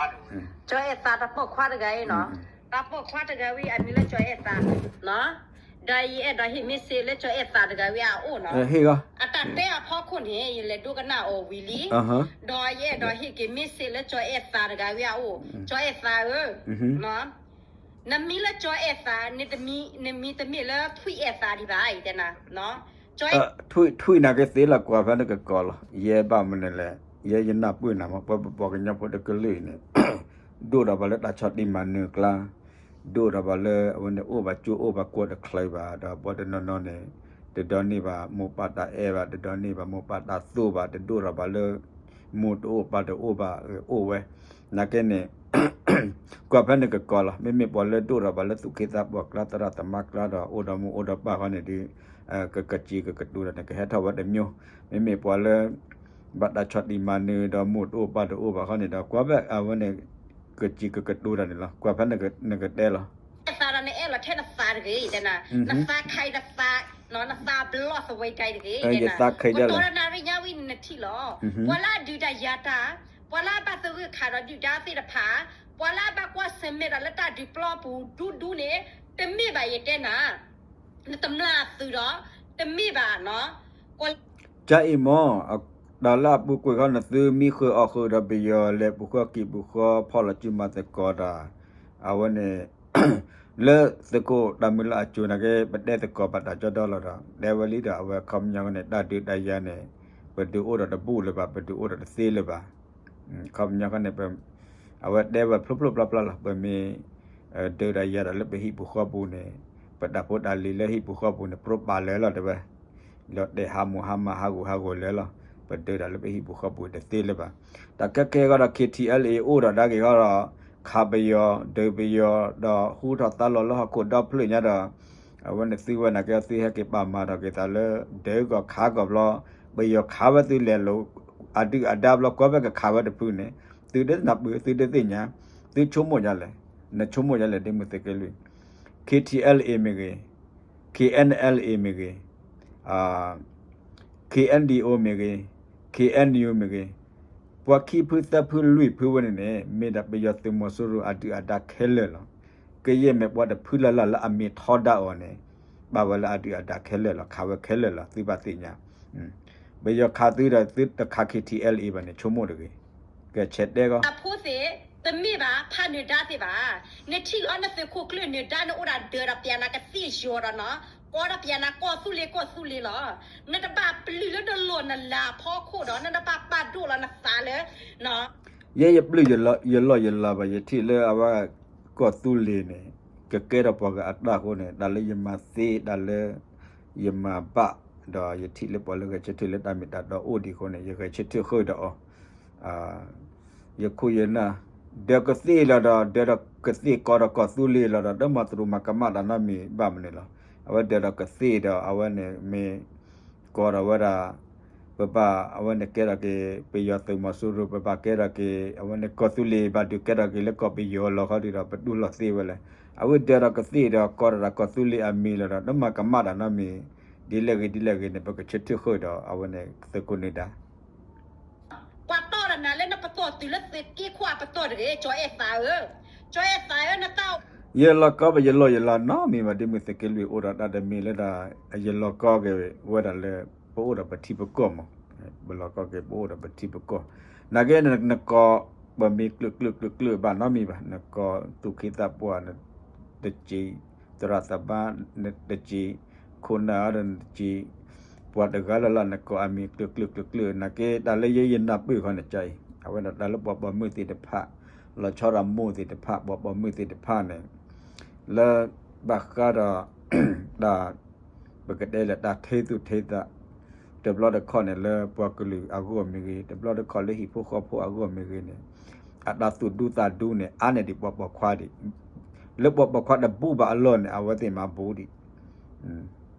အဲၣ်သးတပိာ်ခွါတဂၤအံၤနီၤ တပိာ်ခွါတဂၤဝံၤအမံၤလၢကၠီအဲၣ်သးနီၤ ဒီးယအဲၣ်ဒိးဟ့ၣ်မ့ၢ်စ့လၢကၠီအဲၣ်သးတဂၤဝံၤအအိၣ်နီၤ အတၢ်တဲအဖီခိၣ်န့ၣ် ယလဲၤဒိကနၣ်အီၤဝံၤလံ ဒီးယအဲၣ်ဒိးဟ့ၣ်က့ၤမ့ၢ်စ့လၢကၠီအဲၣ်သးတဂၤဝံၤအအိၣ် ကၠီအဲၣ်သးဧၢ နမံၤလၢကၠီအဲၣ်သး နမံၤတမ့ၢ်လၢထွံၣ်အဲၣ်သးဒံးဘၣ် ယတဲနၤ ထွံၣ်နၤက့သ့လီၤ ကွၢ်ဖဲနကကိးလီၤ ယဲဘၣ်မနုၤလဲၣ် ယဲယနၢ်ပၢၢ်နၤမး ပှၤပပှၤကညီဖိတကလုာ်အံၤန့ၣ် ဒိၣ်ထီၣ်ဘၣ်လၢတၢ်ဆီၣ်တံၢ်မၤနၢၤအကျါ ဒိၣ်ထီၣ်ဘၣ်လၢအဝဲန့ၣ်အိၣ်ဘၣ်ကၠိအိၣ်ဘၣ်ကွီၢ်တချုးဘၣ် ဒီးပှၤတနီၤနီၤန့ၣ် တဒိးန့ၢ်ဘၣ်မိၢ်ပၢ်တၢ်အဲၣ်ဘၣ် တဒိးန့ၢ်ဘၣ်မိၢ်ပၢ်တၢ်သိၣ်ဘၣ် တဒိၣ်ထီၣ်ဘၣ်လၢ မိၢ်တအိၣ်ပၢ်တအိၣ်ဘၣ် အိၣ်ဝဲ နာ်က့န့ၣ် ကွၢ်ဖဲနကကိးလီၤ မ့မ့ၢ်ပှၤလၢဒိၣ်ထီၣ်ဘၣ်လၢသူၣ်က့သးပှၢ်ကျါ သရၣ်သမါကျါဒီး အိၣ်ဒီးမူးအိၣ်ဒီးပၢ်ဃီန့ၣ်ဒီး ကကစံးကကတိၤတၢ်န့ၣ် ကဟဲထီၣ်ဝဲတမျိုး မ့မ့ၢ်ပှၤလၢ ဘၣ်တၢ်ဆီၣ်တံၢ်မၤနၢၤဒီးမိၢ်တအိၣ်ပၢ်တအိၣ်ဘၣ်ဃီန့ၣ်ဒီး ကွၢ်ဖဲအဝဲန့ၣ် ကစံးကကတိၤတၢ်န့ၣ်လီၤ ကွၢ်ဖဲနကတဲလီၤ သးဒီးနအဲၣ်လီၤထဲနသးတဂ့ၤ တဲနၤ နသးခါအံၤတသး နသးဘျီၣ်သဝဲဒၣ်တဂ့ၤ, ယသးခဲကၢ်လီၤ, ကတီၢ်ဒီးနၣ်ရံၣ်ညါဝံၤနထံၣ်လီၤ, ပှၤလၢအဒုးတၢ်ယၤတၢ်, ပှၤလၢအဘၣ်သဂၢၢ်ခးဒီးဒုၣ်ဒါသ့ၣ်တဖၣ်, ပှၤလၢအဘၣ်ကွၢ်ဆၢၣ်မဲာ်ဒီးလၢတၢ်ဒုးပျီပူၤဒူဒူန့ၣ်, တမ့ၢ်ဘၣ်ယတဲနၤ, နတမျၢ်သုးဒီး, တမ့ၢ်ဘၣ်နီၤ, ကၠါအံၤမ့ၢ်, တၢ်လၢအပူၤကွံာ်ခီနသုမံဃုာ်အီၣ်ဃုာ်ဒီးပယီၤလဲၤပူၤဃီကံၢ်ပူၤဃီဖီၣ်လီၤစုမၤသကိးတၢ်, အဝဲန့ၣ် လၢသုးခိၣ်တၢ်မုၢ်လၢ်အစိၤနာ်က့ ပတဲသကိးဘၣ်တၢ်ကၠီဒီလီၤဒီး တဲဝဲလံဒီး အဝဲခီပညီန့ၣ် တၢ်ဒုးတၢ်ယၤန့ၣ် ပဒုးအိၣ်ဒီးတဘူၣ်လၢၤဘၣ် ပဒုးအိၣ်ဒီးတသ့လၢၤဘၣ်. ခီပညီန့ၣ် အဝဲတဲဝဲဖျိဖျိဖျါဖျါလီၤ. ပမ့ၢ် ဒုးတၢ်ယၤဒီးလၢပဟံၣ်ပူၤဃီပူၤန့ၣ် ပတၢ်ဖိတၢ်လံၤလၢဟံၣ်ပူၤဃီပူၤန့ၣ် ပြိပာ်လၢာ်လီၤတဲဝဲ လီၤတဲာ်ဟးမူးဟါမၢ်ဟးဂူာ်ဟးဂီၤလၢာ်လီၤ. ပဒုးတၢ်လၢပဟံၣ်ပူၤဃီပူၤတသ့လၢၤဘၣ်. တၢ်ခဲခဲအံၤဃီဒီး ခ့ထံအဲလ်အ့ အိၣ်ဒီးဒၣ်က့ၤဃီဒီး ခးပယီၤ ဒုးပယီၤ ဒီးဟူထီၣ်သါလီၤလၢဟီၣ်ခိၣ်ဒီဖျၢၣ်ညါဒီး အဝဲန့ၣ်သုဝဲနာ်က့ သုဟဲက့ၤပာ်မၤထီၣ်က့ၤသးလၢ ဒုးကီၢ်ခးကီၢ်ဘျီ ပယီၤခးဝဲသုလဲၤလိာ် အဒုၣ်အဒါဘျီ ကွၢ်ဝဲကခးဝဲတဖုန့ၣ် သုတနၢ်ပၢၢ် သုတသ့ၣ်ညါ သုဆိကမိၣ်ဒ်လဲၣ်. နဆိကမိၣ်ဒ်လဲၣ် ဒ့မုၢ်သုးက့လွံၢ် ခ့ထံအဲလ်အ့ မ့ၢ်ဂ့ၤ ခ့အဲၣ်အလ်အ့ မ့ၢ်ဂ့ၤ ခ့အဲၣ်ဒံၣ်အိၣ် မ့ၢ်ဂ့ၤ ခ့အဲၣ်ယူၣ် မ့ၢ်ဂ့ၤ ပှၤခံဖုသၢဖုလွံၢ်ဖုဝဲန့ၣ်န့ၣ် မ့ၢ်ဒၣ်ပယီၤသုးမီၤစိရိၤအဒုၣ်အဒါခဲလၢာ်လီၤ. ကယဲၢ်မ့ၢ်ပှၤတဖုလၢ်လၢ်လၢအမ့ၢ်ထီဒါအီၤန့ၣ် ဘၣ်ဝဲလၢအဒုၣ်အဒါခဲလၢာ်လီၤ. ခးဝဲခဲလၢာ်လီၤ သုဘၣ်သ့ၣ်ညါ. ပယီၤခးသုဒီးသုတခး ခ့ထံအဲလ်အ့ ဘၣ်န့ၣ် ဆိကမိၣ်တဂ့ၤ. ကဆဲးတဲကီး တမ့ၢ်ဘၣ် ဖးနၢၤဒါသ့ၣ်ဘၣ်. နထံၣ်လီၤနသုးခိၣ်ကျၢၢ်နၢၤဒါ နအိၣ်ဒၣ်ဒၢးဒီးပျးနၤကသ့ၣ်ယီၤဒီးနီၤ ကီဒီးပျးနၤကီၢ်သူလ့ၤကီၢ်သူလ့ၤလီၤ. နတဘၣ်ပျုၢ်လၢနလီၢ်နလၤအဖီခိၣ်ဒီး နတဘၣ်ပာ်ဒိၣ်လီၤနသးလၢ ယဲယပျုၢ်ယလီၢ်ယလၤဘၣ် ယထံၣ်လၢအဝဲ ကီၢ်သူလ့ၤန့ၣ် ကကဲထီၣ်ပှၤဂၤအတၢ်အဃိန့ၣ် တၢ်လၢယမၤသ့ တၢ်လၢ ယမၤဘၣ် ဒီးယထံၣ်လၢပှၤလၢဂဲၤဆၢထၢၣ်လၢတၢ်မ့ၢ်တၢ်တီအိၣ်ဒံးအဃိန့ၣ် ယဂဲၤဆၢထၢၣ်ဃုာ်ဒီးအီၤ ယခိၣ်ယနၢ် ဒၢးကသ့ၣ်လီၤဒီး ဒၢးဒီးကသ့ၣ်ကီးဒီးကီၢ်သူလ့ၤလီၤဒီး တမၤတရူးမၤကမၣ်တၢ်နီတမံၤဘၣ်မနုၤလီၤ. အဝဲဒၢးဒီးကသ့ၣ်ဒီး အဝဲန့ၣ်မ့ၢ် ကီးဒီးဝဲဒၣ် ပဘၣ် အဝဲန့ၣ်ကဲထီၣ်က့ၤ ပယီၤသုးမီၤစိရိၤ ပဘၣ်ကဲထီၣ်က့ၤ အဝဲန့ၣ်ကီၢ်သူလ့ၤ ဘၣ်ဒုးကဲထီၣ်က့ၤလၢကီၢ်ပယီၤလီၤခီဒုးဒီး ပတူၢ်လိာ်သ့ဝဲလဲၣ်. အဝဲဒၢးဒီးကသ့ၣ်ဒီး ကီးဒီးကီၢ်သူလ့ၤအမံၤလီၤဒီး တမၤကမၣ်တၢ်နီတမံၤ ဒ်လဲၣ်ဂ့ၤဒ်လဲၣ်ဂ့ၤန့ၣ် ပကဆၢထၢၣ်ဃုာ်ဒီး အဝဲန့ၣ်သုးခိၣ်နၢၤဒါ ပှၤတီၢ်ဒီးနၤလၢနပတီၢ်တုၤလၢသုးက့ခိၣ်အပတီၢ်တဂ့ၤ ကၠီအဲၣ်သးဧၢ, ကၠီအဲၣ်သးဧၢ နတၢ် ယလီၤကီဘၣ် ယလီၢ်ယလၤနီတမံၤဘၣ် ဒ့မုၢ်သုးက့လွံၢ် အိၣ်ဒီးတၢ်တမံၤလၢဒၣ် ယလီၤကီက့ၤဝဲဒၣ်လၢ ပအိၣ်ဒီးပထံပကီၢ်မး, ပလီၤကီက့ၤ ပအိၣ်ဒီးပထံပကီၢ်, နာ်က့နကီၢ် ပမ့ၢ်ကျၢၢ်ကျၢၢ်ကျၢၢ်ကျၢၢ်ဘၣ်နီတမံၤဘၣ် နကီၢ်သူၣ်က့သးပှၢ် တက့ၢ် သရၣ်သမါ တက့ၢ် ခိၣ်နၢ်အတက့ၢ် ပှၤတဂၤလၢ်လၢ် နကီၢ်အမံၤကျၢၢ်ကျၢၢ်ကျၢၢ်ကျၢၢ် နာ်က့ တၢ်လၢယဲယနၢ်ပၢၢ်ခီန့ၣ် ကၠီအံၤ အဝဲဒၣ်တၢ်လၢပှၤပိာ်မုၣ်သ့ၣ်တဖၣ် လီၤဆီဒၣ်မိၢ်သ့ၣ်တဖၣ် ပှၤပိာ်မုၣ်သ့ၣ်တဖၣ်န့ၣ် လၢ ဘၣ်ဃးဒီး တၢ် ပကတဲလၢတၢ်ထဲသူၣ်ထဲသး တဘျီတခီၣ်န့ၣ် လၢပှၤကလုာ်အဂီၢ်မ့ၢ်ဂ့ၤ တဘျီတခီၣ်လၢဟံၣ်ဖိဃီဖိအဂီၢ်မ့ၢ်ဂ့ၤန့ၣ် အတၢ်သူၣ်ဒူသးဒူန့ၣ် အါန့ၢ်ဒံးပှၤပိာ်ခွါဒံး, လၢပှၤပိာ်ခွါတဘူၣ်ဘၣ်အလီၢ်န့ၣ် အဝဲသ့ၣ်မၤဘူၣ်ဒံး,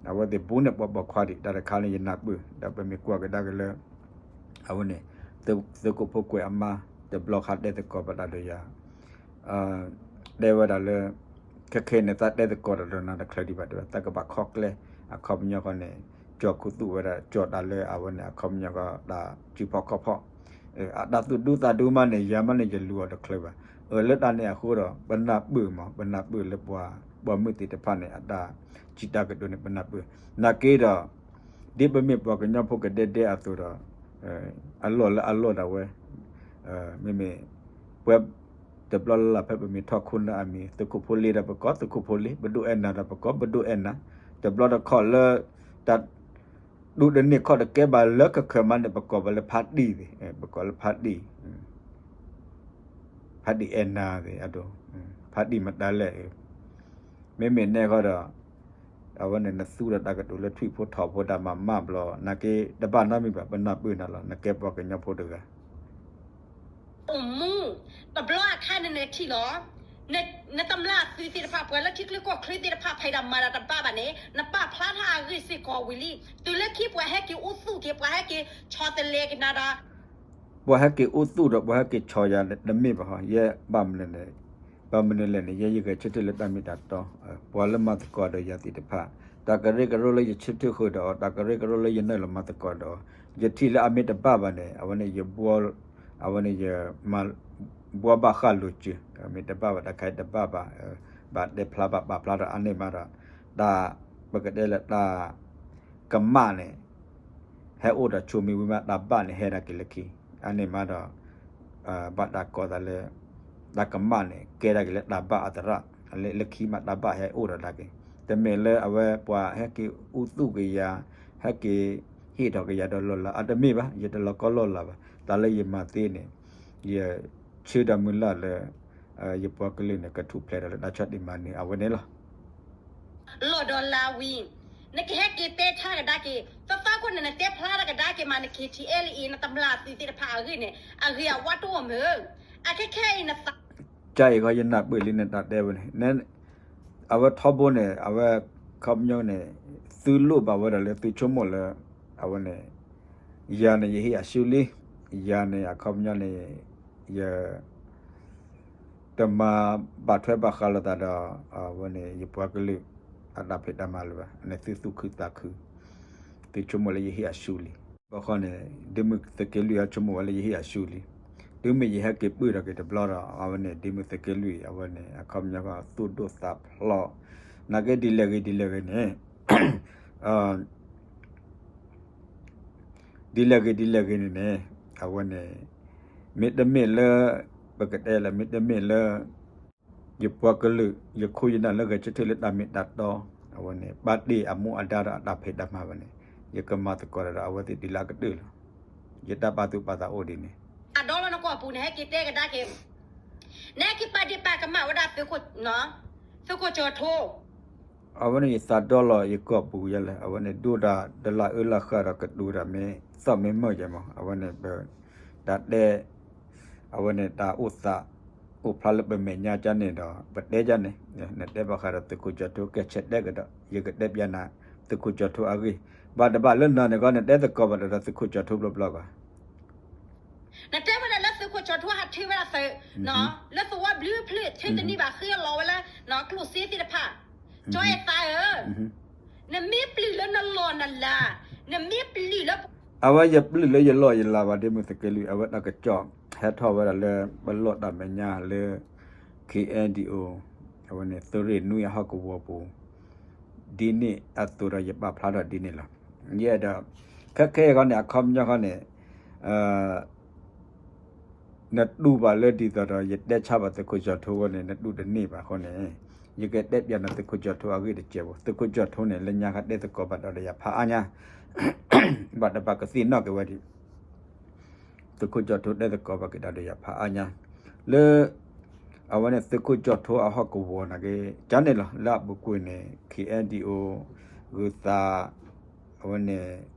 အဝဲသ့ၣ်ဘူၣ်န့ၢ်ပှၤပိာ်ခွါဒံး တၢ်တခါန့ၣ် ယနၢ်ပၢၢ် ဒီးပမ့ၢ်ကွၢ်ကဒါက့ၤလၢ အဝဲန့ၣ် သုးခိၣ်ဖိကွဲးအမါ တဘျီဃီတဲသကိးပတၢ်ဒီးယၤ တဲဝဲဒၣ်လၢ ခဲခဲန့ၣ် သးတဲသကိးတၢ်ဒီးနၤတချုးဒံးဘၣ်တဲဝဲ သးကဘၣ်ခီကျဲ အခီပညီဃီန့ၣ် ကၠီၤခူသူၣ်ဝဲဒၣ် ကၠီၤတၢ်လၢအဝဲန့ၣ် အခီပညီဃီ တၢ်စုဖီၣ်ခီၣ်ဖီၣ် အတၢ်သူၣ်ဒူသးဒူမးန့ၣ် ယၤမးန့ၣ် ယလူၤအီၤတချုးဘၣ်. အၢ လၢတၢ်န့ၣ်အဃိဒီး ပနၢ်ပၢၢ်မး ပနၢ်ပၢၢ်လၢပှၤပိာ်မုၣ်သ့ၣ်တဖၣ်န့ၣ် အတၢ်စံးတၢ်ကတိၤန့ၣ် ပနၢ်ပၢၢ် နာ်က့ဒီး ဒ်ပမ့ၢ်ပှၤကညီဖိကဒဲဒဲအသိးဒီး အလီၢ်လၢအလီၢ်ဒၣ်ဝဲ မ့မ့ၢ် ပှၤ တဘျီလၢ်လၢ်ဖဲပမ့ၢ်ထီၣ်ခိၣ်နၢ်အမံၤ သုးခိၣ်ဖိလ့ဒီးပကိးသုးခိၣ်ဖိလ့ ပဒိၣ်အဲၣ်နၤဒီးပကိးပဒိၣ်အဲၣ်နၤ တဘျီတခီၣ်လၢ တၢ် ဒူၣ်တန့ၢ်ခီၣ်တကဲဘၣ်လၢခဲၣ်ခဲၣ်မးန့ၣ် ပကိးပှၤလၢဖးတံၢ်သ့ၣ် ပကိးလၢဖးတံၢ် ဖးတံၢ်အဲၣ်နၤသ့ၣ် ဖးတံၢ်မတၤလဲၣ် မ့မ့ၢ်နဲဃီဒီး အဝဲန့ၣ် နသူဒီးတၢ်ကတိၤလၢထွံၣ်ဖိထိးဖိဒၣ်မးမးဘျီ နာ်က့တဘၣ်နီတမံၤဘၣ် ပနၢ်ပၢၢ်နၤလီၤ နကဲပှၤကညီဖိတဂၤ အိၣ်မူ တဘျီအခါန့ၣ်နထံၣ်လီၤ နတမျၢ်သုးသ့ၣ်တဖၣ် ပှၤလၢထံချၢကီၢ်ချၢသ့ၣ်တဖၣ် ဖဲဒၣ်မၤတၢ်တဘၣ်ဘၣ်န့ၣ် နပာ်ဖျါထီၣ်အဂ့ၢ်စ့ၢ်ကီးဝံၤလံ တုၤလၢခံပှၤဟဲက့ၤအိၣ်သူၣ်က့ၤ ပှၤဟဲက့ၤဆီတလဲက့ၤနၤဒီး ပှၤဟဲက့ၤအိၣ်သူၣ်ဒီးပှၤဟဲက့ၤဆီယၤတမ့ၢ်ဘၣ်ဟီ ယဲဘၣ်မနုၤလဲၣ် ဘၣ်မနုၤလဲၣ်န့ၣ် ယဲယဂဲၤဆၢထၢၣ်လၢတၢ်မ့ၢ်တၢ်တီ ပှၤလၢမၤသကိးဒီးယၤသ့ၣ်တဖၣ် တၢ်ကရၢကရိလၢယဆၢထၢၣ်ဃုာ်ဒီးအီၤ, တၢ်ကရၢကရိလၢယနုာ်လီၤမၤသကိးဒီးအီၤ, ယထံၣ်လၢအမ့ၢ်တဘၣ်ဘၣ်န့ၣ် အဝဲန့ၣ်ယဘှီ, အဝဲန့ၣ်ယမၤ, ဘှီဘၣ်ဃးလိာ်စၢၤ, မ့ၢ်တဘၣ်ဘၣ် တၢ်ခဲအံၤတဘၣ်ဘၣ်, ဘၣ်တဲဖျါဘၣ်ပာ်ဖျါဒီးအါန့ၢ်မးဒီး, တၢ်, ပကတဲလၢတၢ်, ကမၣ်န့ၣ် ဟဲအိၣ်ဒီးဆိမိၣ်ဝံၤမး တၢ်ဘၣ်န့ၣ်ဟဲဒၣ်က့ၤလၢခံ, အါန့ၢ်မးဒီး ဘၣ်တၢ်ကိးသးလၢ တၢ်ကမၣ်န့ၣ် ကဲဒၣ်က့ၤလၢတၢ်ဘၣ်အသရၣ်, လၢခံမးတၢ်ဘၣ်ဟဲအိၣ်ဒီးဒၣ်က့ၤ, တမ့ၢ်လၢအဝဲပှၤဟဲက့ၤအူသူၣ်က့ၤယၤ, ဟဲက့ၤဟ့ၣ်ထီၣ်က့ၤယၤဒီးလီၢ်လၤ, အတမ့ၢ်ဘၣ်, ယတလီၤကီလီၢ်လၤဘၣ်, တၢ်လၢယမၤသ့န့ၣ်, ယဆၢဒီးမုၢ်လၢ်လၢ ယပှၤကလုာ်န့ၣ် ကထူၣ်ဖျဲးဒီးလၢတၢ်ဆီၣ်တံၢ်မၤနၢၤအဝဲန့ၣ်လီၤ. လီၢ်ဒီးလါဝံၤ, နကဟဲက့ၤတဲထါကဒါက့ၤ, သီသီခိၣ်န့ၣ် နတဲဖျါတၢ်ကဒါက့ၤမး န KTLA နတမျၢ်သုးသ့ၣ်တဖၣ်အဂ့ၢ်န့ၣ် အဂ့ၤအဝါတအိၣ်မုၢ်, အခဲခဲအံၤနသး, ကၢ်အံၤဃီယနၢ်ပၢၢ်လံနတၢ်တဲဝဲန့ၣ်, အဝဲထီဘိန့ၣ် အဝဲအခီပညီန့ၣ် သုလိၣ်ဘၣ်ဝဲဒၣ်လၢသုဆိကမိၣ်လၢ အဝဲန့ၣ် ယၤန့ၣ်ယဟ့ၣ်အစုလံ, ယၤန့ၣ်အခီပညီန့ၣ် ယ တမၤဘၣ်ထွဲဘၣ်ဃးလိာ်သးဒီး အဝဲန့ၣ် ယပှၤကလုာ် အတၢ်ဖံးတၢ်မၤလၢၤဘၣ်, န့ၣ်သုသူၣ်ခုသးခု, သုဆိကမိၣ်လၢယဟ့ၣ်အစုလံ. ဘၣ်ဃီန့ၣ် ဒ်မုၢ်သုးက့လွံၢ်အဆိကမိၣ်ဝဲလၢယဟ့ၣ်အစုလံ. တုၤမ့ၢ်ယဟဲက့ၤပၢၢ်ထီၣ်က့ၤတဘျီဒီး အဝဲန့ၣ် ဒ်မုၢ်သုးက့လွံၢ် အဝဲန့ၣ် အခီပညီကသူၣ်ဒိၣ်သးဖျိး, နာ်က့ဒ်လဲၣ်ဂ့ၤဒ်လဲၣ်ဂ့ၤန့ၣ် ဒ်လဲၣ်ဂ့ၤဒ်လဲၣ်ဂ့ၤန့ၣ်န့ၣ် အဝဲန့ၣ် မ့တမ့ၢ်လၢ ပကတဲလၢ မ့တမ့ၢ်လၢ ယပှၤကလုာ် ယခိၣ်ယနၢ်လၢဂဲၤဆၢထၢၣ်လၢတၢ်မ့ၢ်တၢ်တီ, အဝဲန့ၣ် ပာ်တ့ၢ်အမူအဒါဒီးအတၢ်ဖံးတၢ်မၤဘၣ်န့ၣ် ယကမၤသကိးဒီးအဝဲသ့ၣ်ဒ်လၢအကတၢၢ်လီၤ. ယတၢ်ပာ်သူၣ်ပာ်သးအိၣ်ဒ်န့ၣ် အဒီလီၤနကွၢ်ပူၤန့ၣ် ဟဲက့ၤတဲကဒါက့ၤ, နဟဲက့ၤပာ်ဒ့ၣ်ပာ်ကမၣ်ဝဲဒၣ် သုးခိၣ်ကၠီၤထိ အဝဲန့ၣ်ယသးဒီလီၤယကိာ်ပူၤယဲလဲၣ်, အဝဲန့ၣ်ဒိၣ်တၢ်တလၢအၢလၢဃၢ်ဒီးကတိၤတၢ်မ့ၢ်သီၣ်မ့ၢ်မၢၢ်ယဲမး, အဝဲန့ၣ် တၢ်တဲ အဝဲန့ၣ်တၢ်အိၣ်သး အိၣ်ဖျါလၢပမဲာ်ညါကန့ၣ်ဒီး ပတဲကန့ၣ်, နတဲဘၣ်ဃးဒီးသုးခိၣ်ကၠီၤထိ ကဲဆဲးတဲကဒီး ယကတဲပျးနၤ သုးခိၣ်ကၠီၤထိအဂ့ၢ်, ဘၣ်တဘၣ်လၢနၤန့ၣ်ကီ နတဲသကိးဘၣ်ဒီးသုးခိၣ်ကၠီၤထိဘျီဘျီဘၣ် နတဲဝဲဒၣ်လၢသုးခိၣ်ကၠီၤထိဟးထၢဝဲဒၣ်သုး, လၢသဝီဘျုးဖျၢၣ် ထၢတနံၣ်ဘၣ်ဃ့လီၤဝဲလၢ ကျိၣ်စ့သ့ၣ်တဖၣ်, ကၠီအဲၣ်သးဧၢ, နမ့ၢ်ပျုၢ်လၢနလီၢ်နလၤ, နမ့ၢ်ပျုၢ်လၢ အဝဲယပျုၢ်လၢယလီၢ်ယလၤဘၣ် ဒ်မုၢ်သုးက့လွံၢ် အဝဲတၢ်ကစီၣ်ဟဲထီၣ်ဝဲဒၣ်လၢ ပလီၢ်တၢ်မဲာ်ညါလၢ KNDO အဝဲန့ၣ် သုးရ့ၣ်နွံအဟီၣ်ကဝီၤပူၤ ဒ်န့ၣ်အသိးဒီးယပာ်ဖျါထီၣ်ဒ်န့ၣ်လီၤ. ယအဲၣ်ဒိး ခဲခဲအံၤဃီန့ၣ် အခီပညီဃီန့ၣ် နတူၢ်ဘၣ်လၢဒ်သိးဒီး ယတဲဆါဘၣ်သုးခိၣ်ကၠီၤထိဝဲန့ၣ် နတူၢ်တန့ၢ်ဘၣ်အဃိန့ၣ် ယကတဲပျးနၤသုးခိၣ်ကၠီၤထိအဂ့ၢ်တစဲးဖိ, သုးခိၣ်ကၠီၤထိန့ၣ် လၢညါခါတဲသကိးဘၣ်ဒီးယၤဖးအါညါ, ဘၣ်တဘၣ်ကသ့ၣ်နီၣ်က့ၤဝဲဒၣ် သုးခိၣ်ကၠီၤထိတဲသကိးဘၣ်က့ၤဒီးယၤဖးအါညါ, လၢ အဝဲန့ၣ်သုးခိၣ်ကၠီၤထိအဟီၣ်ကဝီၤနာ်က့ ကန့ၣ်လီၤ လၢအပူၤကွံာ်န့ၣ် KNDO ဂုၤသး အဝဲန့ၣ်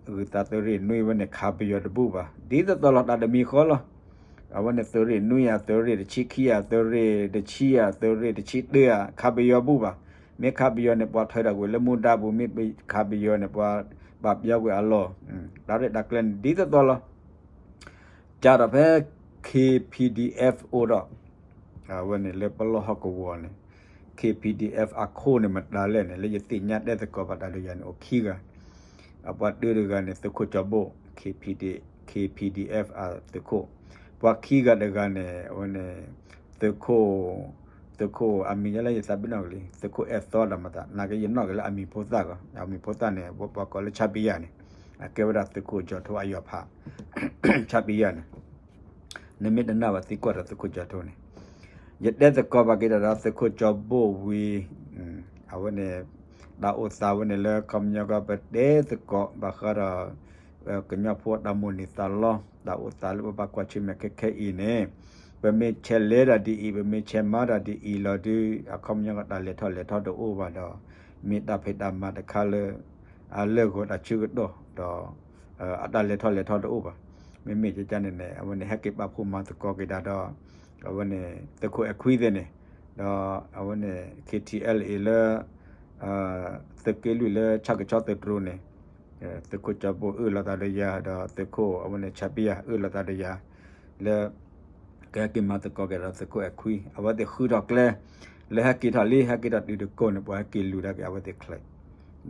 ဂုၤသးသုးရ့ၣ်နွံဝဲန့ၣ် ခးပယီၤတဘူၣ်ဘၣ် ဒ်သိးသိးလီၤ တၢ်တမံၤဃီလီၤ. အဝဲန့ၣ်သုးရ့ၣ်နွံဧါ သုးရ့ၣ်တဆံခံဧါ သုးရ့ၣ်တဆံဧါ သုးရ့ၣ်တဆံတၢဧါ ခးပယီၤဘူၣ်ဘၣ်. မ့ၢ်ခးပယီၤန့ၣ် ပှၤထၢထီၣ်ကွံာ်လၢမူဒါပူၤ, မ့ၢ်ခးပယီၤန့ၣ် ပှၤပာ်ပယီၤကွံာ်အလီၢ်, တၢ်ရဲၣ်တၢ်ကျဲၤန့ၣ် ဒ်သိးသိးလီၤ. ကဒီးဖဲ KPDF အိၣ်ဒီး အဝဲန့ၣ်လၢပလီၢ်ဟီၣ်ကဝီၤန့ၣ် KPDF အခိၣ်န့ၣ်မတၤလဲၣ်န့ၣ် လၢယသ့ၣ်ညါတဲသကိးဘၣ်တၢ်ဒီးယၤန့ၣ် အိၣ်ခံဂၤ, အပှၤတၢတဂၤန့ၣ် သုးခိၣ်ကၠီၤဘိၣ် KPD, KPDF အသုးခိၣ်, ပှၤခံဂၤတဂၤန့ၣ် အဝဲန့ၣ် သုးခိၣ် သုးခိၣ်အမံၤညါလၢယသးပ့ၤနီၣ်ကလံ သုးခိၣ်အဲၣ်သီဒီးမသး နာ်က့ယနီၣ်က့ၤလၢအမံၤဖိသၣ်ဂီၢ်, အမံၤဖိသၣ်န့ၣ် ပှၤကိးလၢဆါပယၣ်န့ၣ် အကဲဝဲဒၣ်သုးခိၣ်ကၠီၤထိအယီၤဖး ဆါပယၣ်န့ၣ် နမ့ၢ်တနာ်ဘၣ်သံကွၢ်ဒီးသုးခိၣ်ကၠီၤထိန့ၣ်, ယတဲသကိးဘၣ်က့ၤဒီးသုးခိၣ်ကၠီၤဘိၣ်ဝံၤ, အဝဲန့ၣ် တၢ်အိၣ်သးဝဲန့ၣ်လၢခီပညီကီး ပတဲသကိးဘၣ်ဃးဒီး ကညီဖိတၢ်မိၣ်န့ၢ်သးလီ တၢ်အိၣ်သးလၢပဘၣ်ကွၢ်ဆၢၣ်မဲာ်ခဲခဲအံၤန့ၣ်, ပမ့ၢ်ဆဲးလဲၤတၢ်ဒ်အံၤ ပမ့ၢ်ဆဲးမၤတၢ်ဒ်အံၤလီၤဒုး အခီပညီကီးတၢ်လဲၤထီၣ်လဲၤထီတအိၣ်ဘၣ်ဒီး မ့ၢ်တၢ်ဖံးတၢ်မၤတခါလၢ အလၢၢ်ဂီၤတၢ်ဆၢကတီၢ်ဒီး အတၢ်လဲၤထီၣ်လဲၤထီတအိၣ်ဘၣ်. မ့မ့ၢ်ကကန့ၣ်န့ၣ် အဝဲန့ၣ်ဟဲက့ၤပာ်ဖှိၣ်မၤသကိးက့ၤတၢ်ဒီး အဝဲန့ၣ် သုးခိၣ်အဲၣ်ခွံသ့ၣ်န့ၣ်, ဒီးအဝဲန့ၣ် KTLA လၢ သုးက့လွံၢ်လၢဆၣ်ကဆီသုးတြိၤန့ၣ်, သုးခိၣ်ကၠီၤဘိၣ်အၢၣ်လီၤသးဒီးယၤ ဒီးသုးခိၣ်အဝဲန့ၣ် ဆၣ်ပယၣ်အၢၣ်လီၤသးဒီးယၤ လၢ ကဟဲက့ၤမၤသကိးက့ၤဒီးသုးခိၣ်အဲၣ်ခွံ အဝဲသ့ၣ်ဃုထီၣ်ကျဲ လၢဟဲက့ၤထီၣ်လံ ဟဲက့ၤထီၣ်တုၤတကိးန့ၣ် ပှၤဟဲက့ၤလူၤဒၣ်က့ၤအဝဲသ့ၣ်ချၢး,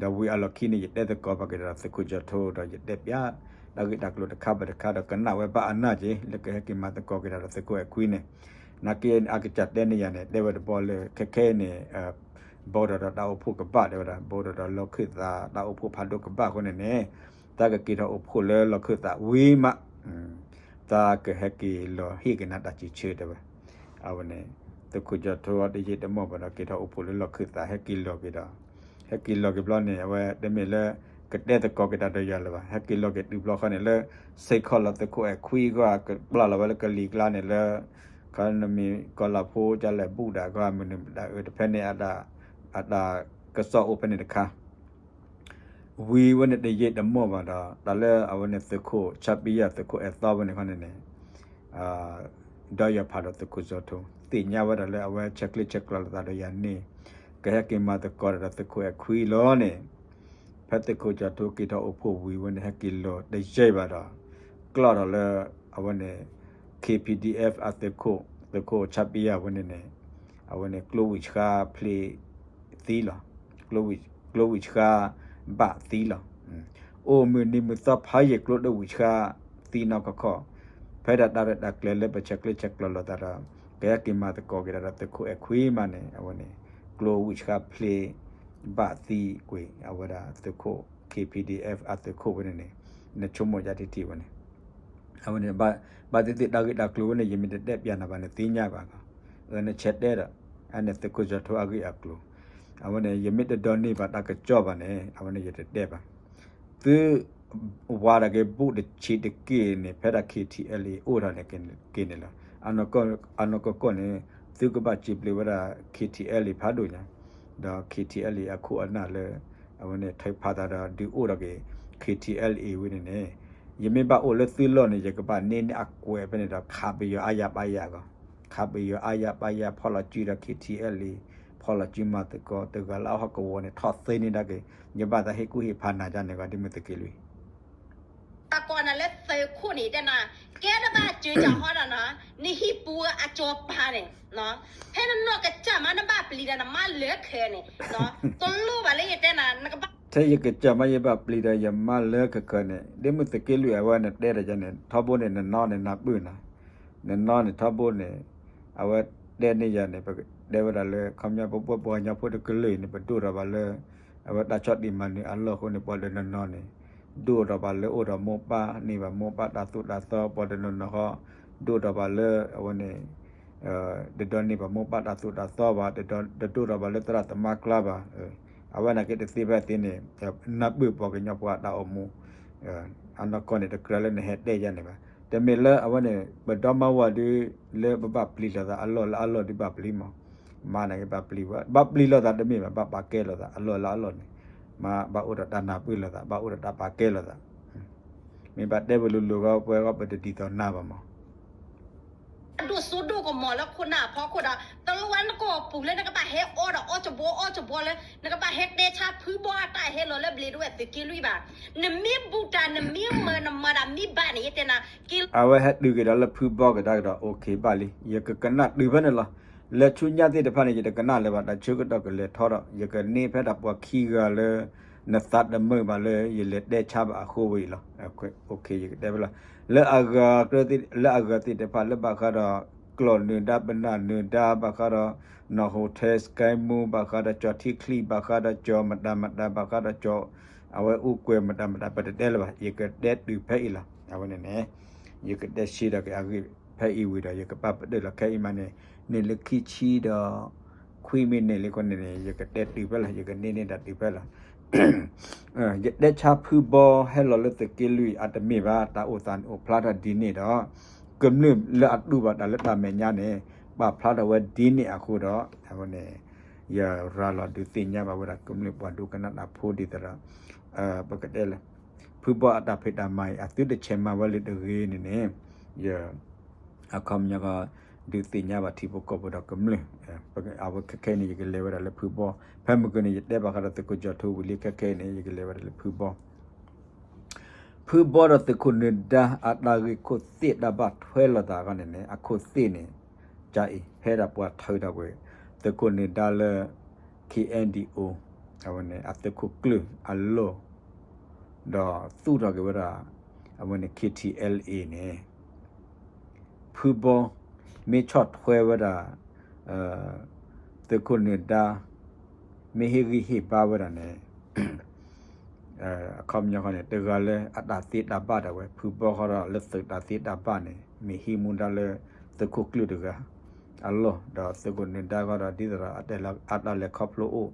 ဒီးဝံၤအလီၢ်ခံန့ၣ် ယတဲသကိးဘၣ်က့ၤဒီးသုးခိၣ်ကၠီၤထိ ဒီးယတဲပျး တၢ်ဂ့ၢ်တၢ်ကျိၤတခါဘၣ်တခါဒီး ကနၣ်ဝဲဘၣ်အနၢ်က့ၤ လၢကဟဲက့ၤမၤသကိးက့ၤဒီးသုးခိၣ်အဲၣ်ခွံန့ၣ်, နာ်က့အကစၢ်တဲန့ၢ်ယၤန့ၣ် တဲဝဲတဘျီလၢ ခဲခဲအံၤန့ၣ် ဘူးထီၣ်ဒီးတၢ်အိၣ်ဖှိၣ်ကဘၣ် တဲဝဲဒၣ် ဘူးထီၣ်ဒီးလီၢ်ခၢၣ်သး တၢ်အိၣ်ဖှိၣ်ဖးဒိၣ်ကဘၣ်အဃိန့ၣ်န့ၣ် တၢ်ကက့ၤထီၣ်အိၣ်ဖှိၣ်လၢလီၢ်ခၢၣ်သးဝံၤမး တၢ်ကဟဲက့ၤလီၤဟ့ၣ်က့ၤနၤတၢ်စံးဆၢတဲဝဲ. အဝဲန့ၣ် သုးခိၣ်ကၠီၤထိတယံာ်တမီၢ်ဘၣ်ဒီး က့ၤထီၣ်အိၣ်ဖှိၣ်လၢလီၢ်ခၢၣ်သး ဟဲက့ၤလီၤက့ၤဒီး ဟဲက့ၤလီၤက့ၤဘျီန့ၣ် အဝဲတမ့ၢ်လၢ ကတဲသကိးက့ၤတၢ်ဒီးယၤလၢၤဘၣ် ဟဲက့ၤလီၤက့ၤတုၤဘျီဃီန့ၣ်လၢ စ့ၢ်ကီးလီၤသုးခိၣ်အဲၣ်ခွံဂီၢ် ကပျၢ်လီၤဝဲလၢကလံၤကျါန့ၣ်လၢ ခီနမံၤကီၢ်လၤဖိကလဲၤဘူၣ်ဒၣ်ဂီၢ် မနုၤမတၤအၢ တဖဲန့ၣ် အတၢ်ကစီၣ်အိၣ်ဖဲန့ၣ်တခါ ဝံၤဝဲန့ၣ်တယံာ်တမီၢ်ဘၣ်ဒီး တၢ်လၢအဝဲန့ၣ်သုးခိၣ်ဆါပံယၢ် သုးခိၣ်အဲၣ်သီဝဲန့ၣ်ခီန့ၣ်န့ၣ် ဒီးယဖးဒီးသုးခိၣ်ကၠီၤထိ သ့ၣ်ညါဝဲဒၣ်လၢအဝဲဆဲးကျၢဆဲးကျိးလိာ်သးဒီးယၤန့ၣ် ကဟဲက့ၤမၤသကိးဒီးသုးခိၣ်အဲၣ်ခွံလီၤန့ၣ် ဖဲသုးခိၣ်ကၠီၤထိက့ၤထီၣ်အိၣ်ဖှိၣ်ဝံၤဝဲန့ၣ် ဟဲက့ၤလီၤတယံာ်ဘၣ်ဒီး ကျီၢ်ထီၣ်လၢ အဝဲန့ၣ် KPDF အသုးခိၣ် သုးခိၣ်ဆါပံယၢ်ဝဲန့ၣ်န့ၣ် အဝဲန့ၣ်ကျိဝံၣ်ဆှါဖျ့သံလီၤ. ကျိဝံၣ်ဆှါဘၣ်သံလီၤ. အိၣ်မုၢ်နံၤမုၢ်သီဖးယံာ်ကျိဒီးဝံၣ်ဆှါသံနီၢ်ခီၣ်ခီၣ်, ဖဲဒၣ်တၢ်ရဲၣ်တၢ်ကျဲၤလၢပဆဲးကျၢဆဲးကျိးလိာ်သးဒီး ကဟဲက့ၤမၤသကိးက့ၤဒီးသုးခိၣ်အဲၣ်ခွံမးန့ၣ် အဝဲန့ၣ် ကျိဝံၣ်ဆှါဖျ့ဘၣ်သံကွံာ် အဝဲဒၣ်သုးခိၣ် KPDF အသုးခိၣ်ဝဲန့ၣ်န့ၣ် နဆိကမိၣ်ယါထံထံဝဲန့ၣ် အဝဲန့ၣ် ဘၣ်သ့ၣ်သ့ၣ်တၢ်ဂ့ၢ်တၢ်ကျိၤဝဲန့ၣ် ယမ့ၢ်တတဲပျးနၤဘၣ်န့ၣ်သ့ၣ်ညါဘၣ်ကီး, အနဆဲးတဲဒီး အန့ၣ်သုးခိၣ်ကၠီၤထိအဂ့ၢ်အကျိၤ, အဝဲန့ၣ် ယမ့ၢ်တဒိးန့ၢ်ဘၣ်တၢ်ကစီၣ်ဘၣ်န့ၣ် အဝဲန့ၣ်ယတတဲဘၣ်. သု ဝါဒၣ်က့ၤဘူးတဆံးတက့ၢ်န့ၣ် ဖဲဒၣ် KTLA အိၣ်ထီၣ်န့ၣ်က့ၤန့ၣ်လီၤ. အနီၢ်ကီၢ်ကီၢ်န့ၣ် သုကဘၣ်စံးဘျုးဝဲဒၣ် KTLA ဖးဒိၣ်ညါ, ဒီး KTLA အခိၣ်အနၢ်လၢ အဝဲန့ၣ်ထုးဖးသးဒီးဒုးအိၣ်ထီၣ်က့ၤ KTLA ဝဲန့ၣ်န့ၣ်, ယမ့ၢ်ဘၣ်အိၣ်လၢသုလီၢ်န့ၣ် ယကဘၣ်န့ၢ်န့ၢ်အကွဲးဖဲန့ၣ်ဒီး ခးပယီၤအါယၤပါယၤကီး, ခးပယီၤအါယၤပါယၤ ဖီၣ်လီၤစုဒီး KTLA, ဖီၣ်လီၤစုမၤသကိး တဂၤလၢအဟီၣ်ကဝီၤန့ၣ် ထီၣ်သ့န့ၢ်ဒၣ်က့ၤ ယဘၣ်သးဟ့ၣ်ကူၣ်ဟ့ၣ်ဖးနၤဒ်န့ၣ်ဂီၢ် ဒ်မုၢ်သုးက့လွံၢ် တၢ်ကိးနၤလၢသုးခိၣ်န့ၣ် တဲနၤ ကဲနဘၣ်စၢၤကၠၢ်ဟီဒီးနၤ နဟံၣ်ပူၤအကၠီၤပၤန့ၣ်, ဖဲနနီၢ်ကစၢ်မး နဘၣ်ပျံၤဒီးနမါလၢခဲန့ၣ်, တလိၣ်ဘၣ်လၢယတဲနၤ နကဘၣ် ထဲယကစၢ်မးယဘၣ်ပျံၤဒီးယမါလၢခဲခဲန့ၣ် ဒ်မုၢ်သုးက့လွံၢ်အဝဲနတဲဒီးယၤန့ၣ် ထီဘိန့ၣ် နနီၢ်န့ၣ်နၢ်ပၢၢ်နၤ, နနီၢ်န့ၣ်ထီဘိန့ၣ် အဝဲတဲန့ၢ်ယၤန့ၣ် ပတဲဝဲဒၣ်လၢ ခီပညီ ပပှၤကညီဖိတကလုာ်အံၤန့ၣ် ပဒိၣ်ထီၣ်ဘၣ်လၢ အဝဲတၢ်ဆီၣ်တံၢ်မၤနၢၤအလီၢ်အဃိန့ၣ် ပှၤတနီၤနီၤန့ၣ် ဒိၣ်ထီၣ်ဘၣ်လၢအိၣ်ဒီးမိၢ်ပၢ်န့ၢ်ဘၣ်မိၢ်ပၢ်တၢ်သိၣ်တၢ်သီ ပှၤတနီၤနီၤဃီ ဒိၣ်ထီၣ်ဘၣ်လၢအဝဲန့ၣ် တဒိးန့ၢ်ဘၣ်မိၢ်ပၢ်တၢ်သိၣ်တၢ်သီဘၣ်, တဒိၣ်ထီၣ်ဘၣ်လၢသရၣ်သမါကျါဘၣ်, အဝဲန့ၣ်က့ၤတသ့ဖဲသ့န့ၣ် နၢ်ပၢၢ်ပှၤကညီဖိအတၢ်အိၣ်မူ အနီၢ်ကီၢ်န့ၣ် တကြၢးလၢနဟဲတဲယၤန့ၣ်ဘၣ်. တမ့ၢ်လၢအဝဲန့ၣ် ပဒီမါဝၤဒု လၢပဘၣ်ပျံၤလိာ်သးအလီၢ်လၢအလီၢ်ဒုဘၣ်ပျံၤမး, မၤန့ၣ်က့ၤဘၣ်ပျံၤဝဲ ဘၣ်ပျံၤလိာ်သးတမ့ၢ်ဘၣ် ဘၣ်ပာ်ကဲလိာ်သးအလီၢ်လၢအလီၢ်န့ၣ်, မ့ၢ်ဘၣ်အိၣ်ဒီးတၢ်နၢ်ပၢၢ်လိာ်သး ဘၣ်အိၣ်ဒီးတၢ်ပာ်ကဲလိာ်သး, မ့ၢ်ဘၣ်တဲပလိၤလိၤဂီၢ်ပှဲၤဂီၢ်ပတဒ်သိးနၤဘၣ်မး အဒိၣ်စိဒိၣ်ကမီၤလၢခိၣ်နၢ်အဖီခိၣ်ဒီး တလိၣ်ဝဲနကီၢ်ပူၤလၢနကဘၣ်ဟဲအီဒီးအီၣ်ကဘီအီၣ်ကဘီလၢ နကဘၣ်ဟဲတဲဆါဖုဘီအတၢ်ဟဲလီၤလၢဘျ့ဒဝဲၢ်သုးက့လွံၢ်ဘၣ်. နမ့ၢ်ဘူၣ်တၢ်နမ့ၢ်မၢနမၤတၢ်မ့ၢ်ဘၣ်န့ၣ် ယတဲနၤက့ အဝဲဟဲတုၤက့ၤဒီးလၢဖုဘီကဒါကဒီး okay ဘၣ်လံ ယကကနၣ်တုၤဖဲန့ၣ်လီၤ. လၢဆူညါသ့ၣ်တဖၣ်န့ၣ် ယတကနၣ်လၢၤဘၣ် တၢ်ဆၢကတီၢ်ကလဲၤထီဒီး ယကန့ၢ်ဖဲဒၣ်ပှၤခံဂၤလၢ နသးတမုာ်ဘၣ်လၢ ယလဲၤတဲဆါဘၣ်အဃိဝဲအံၤလီၤ. ယကတဲဖဲလီၤ လၢအဂၤ လၢအဂၤသ့ၣ်တဖၣ်လၢဘၣ်ဃးဒီး ကျီၢ်နုာ်ဒါ ပနၢ်နုာ်ဒါ ဘၣ်ဃးဒီး နီၢ်ဟိထဲစကဲမူ ဘၣ်ဃးဒီးကၠီၤထံချံ ဘၣ်ဃးဒီးကၠီၤမတၤမတၤ ဘၣ်ဃးဒီးကၠီၤ အဝဲအူကွဲၤမတၤမတၤ ပတတဲလၢၤဘၣ် ယကတဲတုၤဖဲအံၤလီၤ. အဝဲန့ၣ်န့ၣ် ယကတဲရှဲဒီးက့ၤအဂ့ၢ်ဖဲအံၤဝံၤဒီး ယကပာ်ပတုာ်လီၤခဲအံၤမးန့ၣ် န့ၣ်လၢခံဆံဒီး ခွံမံးနံးလံအဃိန့ၣ်န့ၣ် ယကတဲတုၤဖဲလီၤ ယကန့ၢ်န့ၢ်တၢ်တုၤဖဲလီၤ. ယတဲဆါဖုဘီဟဲလီၤလၢသုးက့လွံၢ်အတမ့ၢ်ဘၣ် တၢ်အိၣ်သးန့ၣ်အိၣ်ဖျါထီၣ်ဒ်န့ၣ်ဒီး ကမျၢၢ်လၢအတူၢ်ဘၣ်တၢ်လၢတၢ်မဲာ်ညါန့ၣ် ပာ်ဖျါထီၣ်ဝဲဒ်န့ၣ်အဃိဒီး အဝဲန့ၣ် ယရၤလီၤဒုးသ့ၣ်ညါဘၣ်ဝဲဒၣ်ကမျၢၢ်ပှၤဒိကနၣ်တၢ်ဖိဒ်သိးဒီး ပကတဲလၢ ဖုဘီအတၢ်ဖံးတၢ်မၤအံၤ အသုတဆဲးမၤဝဲလၢတဂ့ၤန့ၣ်န့ၣ် ယ အခီပညီကီး ဒုးသ့ၣ်ညါဘၣ်ထံဖိကီၢ်ဖိဒီးကမျၢၢ် အဝဲခဲခဲအံၤန့ၣ် ယကလဲၤဝဲဒၣ်လၢဖုဘီ ဖဲမုၢ်ကန့ၣ် ယတဲဘၣ်ဃးဒီးသုးခိၣ်ကၠီၤထူဝံၤလံ ခဲခဲအံၤန့ၣ် ယကလဲၤဝဲဒၣ်လၢဖုဘီ ဖုဘီဒီးသုးခိၣ်နၢၤဒါ အတၢ်ဂ့ၢ်ခိၣ်သ့ၣ်တၢ်ဘၣ်ထွဲလိာ်သးအဂီၢ်န့ၣ်န့ၣ် အခိၣ်သ့ၣ်န့ၣ် ကၢ်အံၤ ဖဲဒၣ်ပှၤထုးထီၣ်ကွံာ် သုးခိၣ်နၢၤဒါလၢ K N D O အဝဲန့ၣ် အသုးခိၣ်ကျၢၢ်အလီၢ် ဒီးသူၣ်ထီၣ်က့ၤဝဲဒၣ် အဝဲန့ၣ် K T L A န့ၣ် ဖုဘီ မ့ၢ်ဆီၣ်ထွဲဝဲဒၣ် သုးခိၣ်နၢၤဒါ မ့ၢ်ဟ့ၣ်ဂံၢ်ဟ့ၣ်ဘါဝဲဒၣ်န့ၣ် အခီပညီဃီန့ၣ် တဂၤလၢအတၢ်သ့တၢ်ဘၣ်ဒၣ်ဝဲ ဖုဘီဃီဒီးလၢသုးတၢ်သ့တၢ်ဘၣ်န့ၣ် မ့ၢ်ဟံးမူဒါလၢသုးခိၣ်ကျၢၢ်တဂၤအလီၢ် ဒီးသုးခိၣ်နၢၤဒါဃီဒီး ဒ်သိးဒီးအတၢ်လဲၤခီဖျိအိၣ်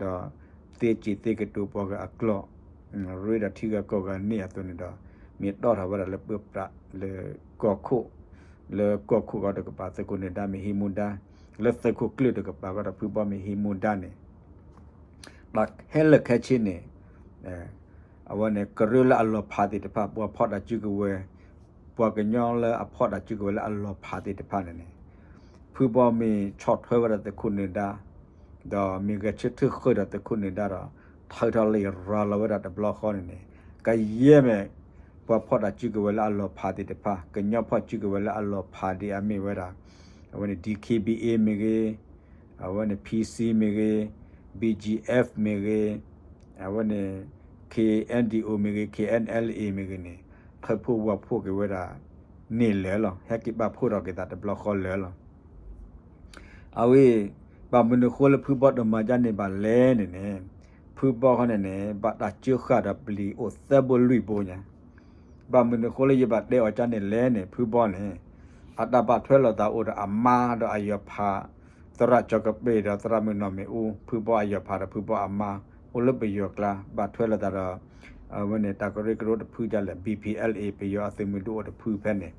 ဒီးသ့စံးသ့ကတိၤပှၤဂၤအကျိာ် ရ့ဒီးထံဂၤကီၢ်ဂၤန့ၢ်အသိးန့ၣ်ဒီး မ့ၢ်တီၣ်ထီၣ်ဝဲဒၣ်လၢပၢပြးလၢကီၢ်ခိၣ် လၢကီၢ်ခိၣ်ဃီတကပၤ သုးခိၣ်နၢၤဒါမ့ၢ်ဟံးမူဒါ လၢသုးခိၣ်ကျၢၢ်တကပၤဃီဒီး ဖုဘီမ့ၢ်ဟံးမူဒါန့ၣ် တၢ်ခဲလၢာ်ခဲဆ့န့ၣ် အဝဲန့ၣ် ကရၢလၢအလီၤဖးသ့ၣ်တဖၣ် ပှၤဖီၣ်တၢ်စုကဝဲၤ ပှၤကညီလၢအဖီၣ်တၢ်စုကဝဲၤလၢအလီၤဖးသ့ၣ်တဖၣ်န့ၣ်န့ၣ် ဖုဘီမ့ၢ်ဆီၣ်ထွဲဝဲဒၣ်သုးခိၣ်နၢၤဒါ ဒီးမ့ၢ်ဂဲၤဆၢထၢၣ်ဃုာ်ဒီးသုးခိၣ်နၢၤဒါဒီး ထုးထီၣ်လံာ်ရၤလီၤဝဲဒၣ်တဘျီဃီန့ၣ်န့ၣ် ကယဲၢ်မ့ၢ် ပှၤဖီၣ်တၢ်စုကဝဲၤလၢအလီၤဖးသ့ၣ်တဖၣ် ကညီဖီၣ်စုကဝဲၤလၢအလီၤဖးဒ်အမ့ၢ်ဝဲဒၣ် အဝဲန့ၣ် D K B A မ့ၢ်ဂ့ၤ အဝဲန့ၣ် P C မ့ၢ်ဂ့ၤ B G F မ့ၢ်ဂ့ၤ အဝဲန့ၣ် K N D O မ့ၢ်ဂ့ၤ K N L A မ့ၢ်ဂ့ၤန့ၣ် ထုးဖှိၣ်ဝီဖှိၣ်က့ၤဝဲဒၣ်န့ၣ်လၢာ်လီၤ ဟဲက့ၤပာ်ဖှိၣ်ထီၣ်က့ၤသးတဘျီဃီလၢာ်လီၤ အဝဲ ဘၣ်မနုၤအဃိလၢဖုဘီတမၤဒ်န့ၣ်ဘၣ်လဲၣ်န့ၣ်န့ၣ် ဖုဘီဃီန့ၣ်န့ၣ် ဘၣ်တၢ်စၢဃာ်ဒီးပျံၤအိၣ်သၢဘိလွံၢ်ဘိညါ ဘၣ်မနုၤအဃိလၢယဘၣ်တဲအီၤဒ်န့ၣ်လဲၣ်န့ၣ် ဖုဘီန့ၣ် အတၢ်ဘၣ်ထွဲလိာ်သးအိၣ်ဒီးအမါဒီးအယီၤဖး သရၣ်ကၠီၤကပ့ၤဒီးသရၣ်မုၣ်နီၢ်မ့ၣ်အူ ဖုဘီအယီၤဖးဒီးဖုဘီအမါ အိၣ်လၢပယီၤကျါ ဘၣ်ထွဲလိာ်သးဒီး အဝဲန့ၣ် တၢ်ကရၢကရိတဖုဒ်လဲၣ် B P L A ပယီၤအသုးမုၢ်ဒိၣ်အိၣ်တဖုဖဲန့ၣ်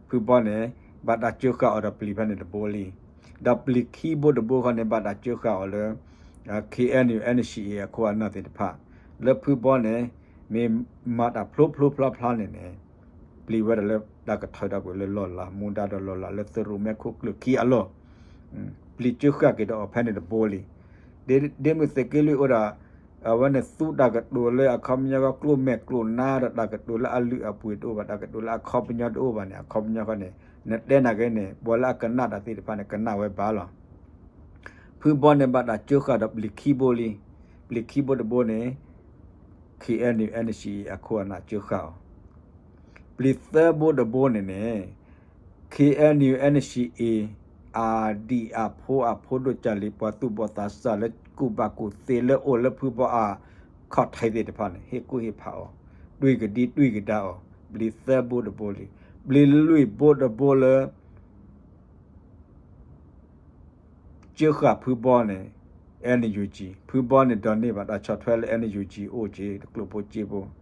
ဖုဘီန့ၣ် ဘၣ်တၢ်စၢဃာ်အီၤဒီးပျံၤဖဲန့ၣ်တဘိလံ. ဒီးပျံၤခံဘိတဘိဃီန့ၣ် ဘၣ်တၢ်စၢဃာ်အီၤလၢ K N U N C A အခိၣ်အနၢ်သ့ၣ်တဖၣ် လၢဖုဘီန့ၣ် မ့ၢ်မၤတၢ်ဖျိဖျိဖျါဖျါန့ၣ်န့ၣ် ပျံၤဝဲဒၣ်လၢတၢ်ကထုးထီၣ်ကွံာ်လၢလီၢ်လၤ မူဒါဒီးလီၢ်လၤလၢသုးရိၣ်မဲခိၣ်ကျၢၢ်ခံအလီၢ် ပျံၤစၢဃာ်က့ၤဒီးအီၤဖဲန့ၣ်တဘိလံ. ဒ်မ့ၢ်သုးက့လွံၢ်အိၣ်ဒီး အဝဲန့ၣ်သူတၢ်ကတိၤလၢအခီပညီကျိၣ်မဲာ်ကျိၣ်နါဒီးတၢ်ကတိၤလၢအလုၢ်အပှ့ၤတအိၣ်ဘၣ် တၢ်ကတိၤလၢအခီပညီတအိၣ်ဘၣ်န့ၣ် အခီပညီဃီန့ၣ် နတဲနာ်က့န့ၣ် ပှၤလၢအကနၣ်တၢ်သ့ၣ်တဖၣ်န့ၣ် ကနၣ်ဝဲဘၣ်လီၤ. ဖုဘီန့ၣ်ဘၣ်တၢ်စၢဃာ်ဒီးပျံၤခံဘိလံ. ပျံၤခံဘိတဘိန့ၣ် K N U N C A အခိၣ်အနၢ်စၢဃာ်အီၤ ပျံၤသၢဘိတဘိန့ၣ်န့ၣ် K N U N C A အဒံၣ်အဖိအဖိဒိၣ်ကၢ်လံၤ ပှၤသူၣ်ဘီၣ်သးစၢ်လၢကူၣ်ဘၣ်ကူၣ်သ့လၢအိၣ်လၢဖုဘီအ ခီၣ်ထံးသ့ၣ်တဖၣ်န့ၣ် ဟ့ၣ်ကူၣ်ဟ့ၣ်ဖးအီၤ တွံၢ်ကဒံတွံၢ်ကဒါအီၤ ပျံၤသၢဘိတဘိလံ. ပျံၤလွံၢ်ဘိတဘိလၢ စၢဃာ်ဖုဘီန့ၣ် N U G ဖုဘီန့ၣ်ဒိးန့ၢ်ဘၣ်တၢ်ဆီၣ်ထွဲလၢ N U G အိၣ်က့ၤ တကျိၣ်ဖိစ့ဖိ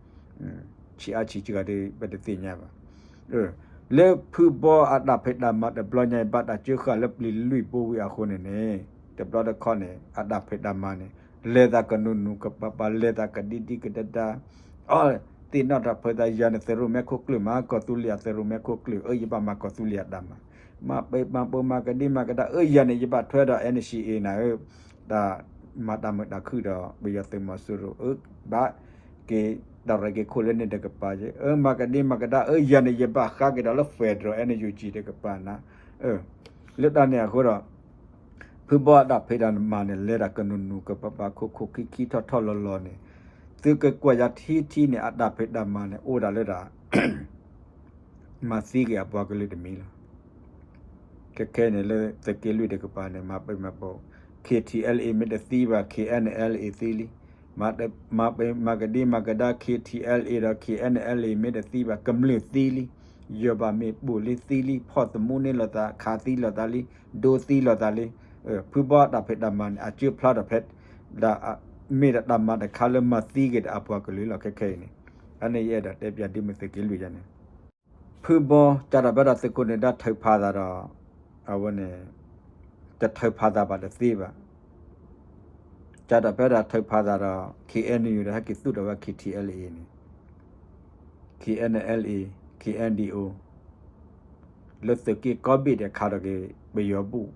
ဆံးအါဆံးစှၤဒီး ပတသ့ၣ်ညါဘၣ်. လၢဖုဘီအတၢ်ဖံးတၢ်မၤတဘျီညါအံၤ ဘၣ်တၢ်စၢဃာ်လၢပျံၤလွံၢ်ဘိဝံၤအဃိန့ၣ်န့ၣ် တဘျီတခီန့ၣ် အတၢ်ဖံးတၢ်မၤန့ၣ် လဲၤသးကနူၤနူၤကပၤပၤ လဲၤသးကဒံဒံကဒါဒါ အီ သ့ၣ်နီၣ်ထီၣ်ဖုးသးယၤန့ၣ် သုးရိၣ်မဲခိၣ်ကျၢၢ်မး ကီၢ်သူလ့ၤအသုးရိၣ်မဲခိၣ်ကျၢၢ် အၢ ယဘၣ်မၤကီၢ်သူလ့ၤအတၢ်မၤ မၤပမၤပမၤကဒံမၤကဒါ အၢ ယၤန့ၣ် ယဘၣ်ထွဲဒီး N C A နၤဧၢ တၢ်မၤတၢ်မုာ်တၢ်ခုၣ်ဒီး ပယီၤသုးမီၤစိရိၤ အၢ ဘၣ်က့ၤတၢ်ရဲၣ်က့ၤခိၣ်လၢန့ၣ်တကပၤ အၢ မၤကဒံမၤကဒါ အၢ ယၤန့ၣ် ယဘၣ်ဃါက့ၤဒီးလၢ Federal N U G တကပၤနၤ လၢတၢ်န့ၣ်အဃိဒီး ဖုဘီအတၢ်ဖံးတၢ်မၤန့ၣ် လဲၤတၢ်ကနူၤနူၤကပၤပၤခိၣ်ခိၣ်ခံခံထီၣ်ထီၣ်လီၤလီၤန့ၣ် သုကကွၢ်ယၤထံထံန့ၣ် အတၢ်ဖံးတၢ်မၤန့ၣ် အိၣ်ဒၣ်လၢဒၣ် မၤသံက့ၤအပှၤကလုာ်တမံၤလီၤ. ခဲခဲအံၤန့ၣ် လၢသုးက့လွံၢ်တကပၤန့ၣ် မၤပမၤပ K T L A မ့ၢ်တသံဘၣ် K N L A သံလံ. မၤပမၤကဒံမၤကဒါ K T L A ဒီး K N L A မ့ၢ်တသံဘၣ် ကမျၢၢ်သံလံ. ယီၤဘၣ်မ့ၢ်ပိာ်လံသံလံ ဖီၣ်သမူန့ၢ်လိာ်သး ခးသံလိာ်သးလံ ဒိသံလိာ်သးလံ. ဖုဘီတၢ်ဖံးတၢ်မၤန့ၣ် အစၢဖျါထီၣ်ဖဲ ဒ်မ့ၢ်ဒီးတၢ်မၤတခါလၢမၤသံက့ၤဒီးအပှၤကလုာ်လီၤ ခဲခဲအံၤန့ၣ်. အန့ၣ်ယအဲၣ်ဒိးတဲပၠးဒ်မ့ၢ်သုးက့လွံၢ်ယၤန့ၣ် ဖုဘီ ကၢ်တၢ်ဖဲဒၣ်သုးခိၣ်နၢၤဒါထုးဖးသးဒီး အဝဲန့ၣ် တထုးဖးသးဘၣ်တသ့ဘၣ်. ကၢ်တၢ်ဖဲဒၣ်ထုးဖးသးဒီး K N U ဒီးဟဲက့ၤသူၣ်ထီၣ်ဝဲ K T L A န့ၣ် K N L A K N D O လၢသုးက့ကိးဘ့ၣ်ဒီးခးထီၣ်က့ၤပယီၤဘူၣ်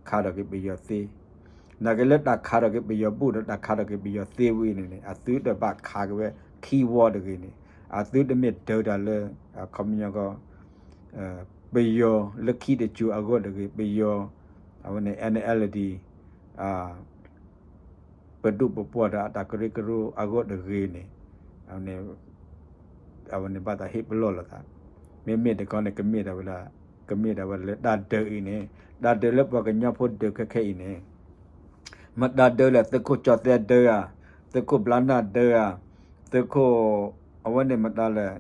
ခးထီၣ်က့ၤပယီၤသ့ နာ်က့လၢတၢ်ခးထီၣ်က့ၤပယီၤဘူၣ်ဒီးတၢ်ခးထီၣ်က့ၤပယီၤသ့ဝံၤန့ၣ်န့ၣ် အသုတဘၣ်ခးက့ၤဝဲခံဝီတဂ့ၤန့ၣ် အသုတမ့ၢ်ဒၢးတၢ်လၢ အခီပညီကီး ပယီၤလၢခံတစိၤအဂီၢ်တဂ့ၤ ပယီၤ အဝဲန့ၣ် N L D ပဒိၣ်ပပှၢ်ဒီးအတၢ်ကရၢကရိအဂီၢ်တဂ့ၤန့ၣ်, အဝဲန့ၣ်ဘၣ်သးဟ့ၣ်ပလီၢ်လိာ်သး, မ့မ့ၢ်တခီန့ၣ် ကမ့ၢ်ဒၣ်ဝဲဒၣ်, ကမ့ၢ်ဒၣ်ဝဲဒၣ်လၢတၢ်ဒၢးအံၤန့ၣ်, တၢ်ဒၢးလၢပှၤကညီဖိဒၢးခဲခဲအံၤန့ၣ် မတၤဒၢးလဲၣ်, သုးခိၣ်ကၠီၤသဲဒၢးဧါ, သုးခိၣ်ဘျါနၢ်ဒၢးဧါ, သုးခိၣ်, အဝဲန့ၣ်မတၤလဲၣ်,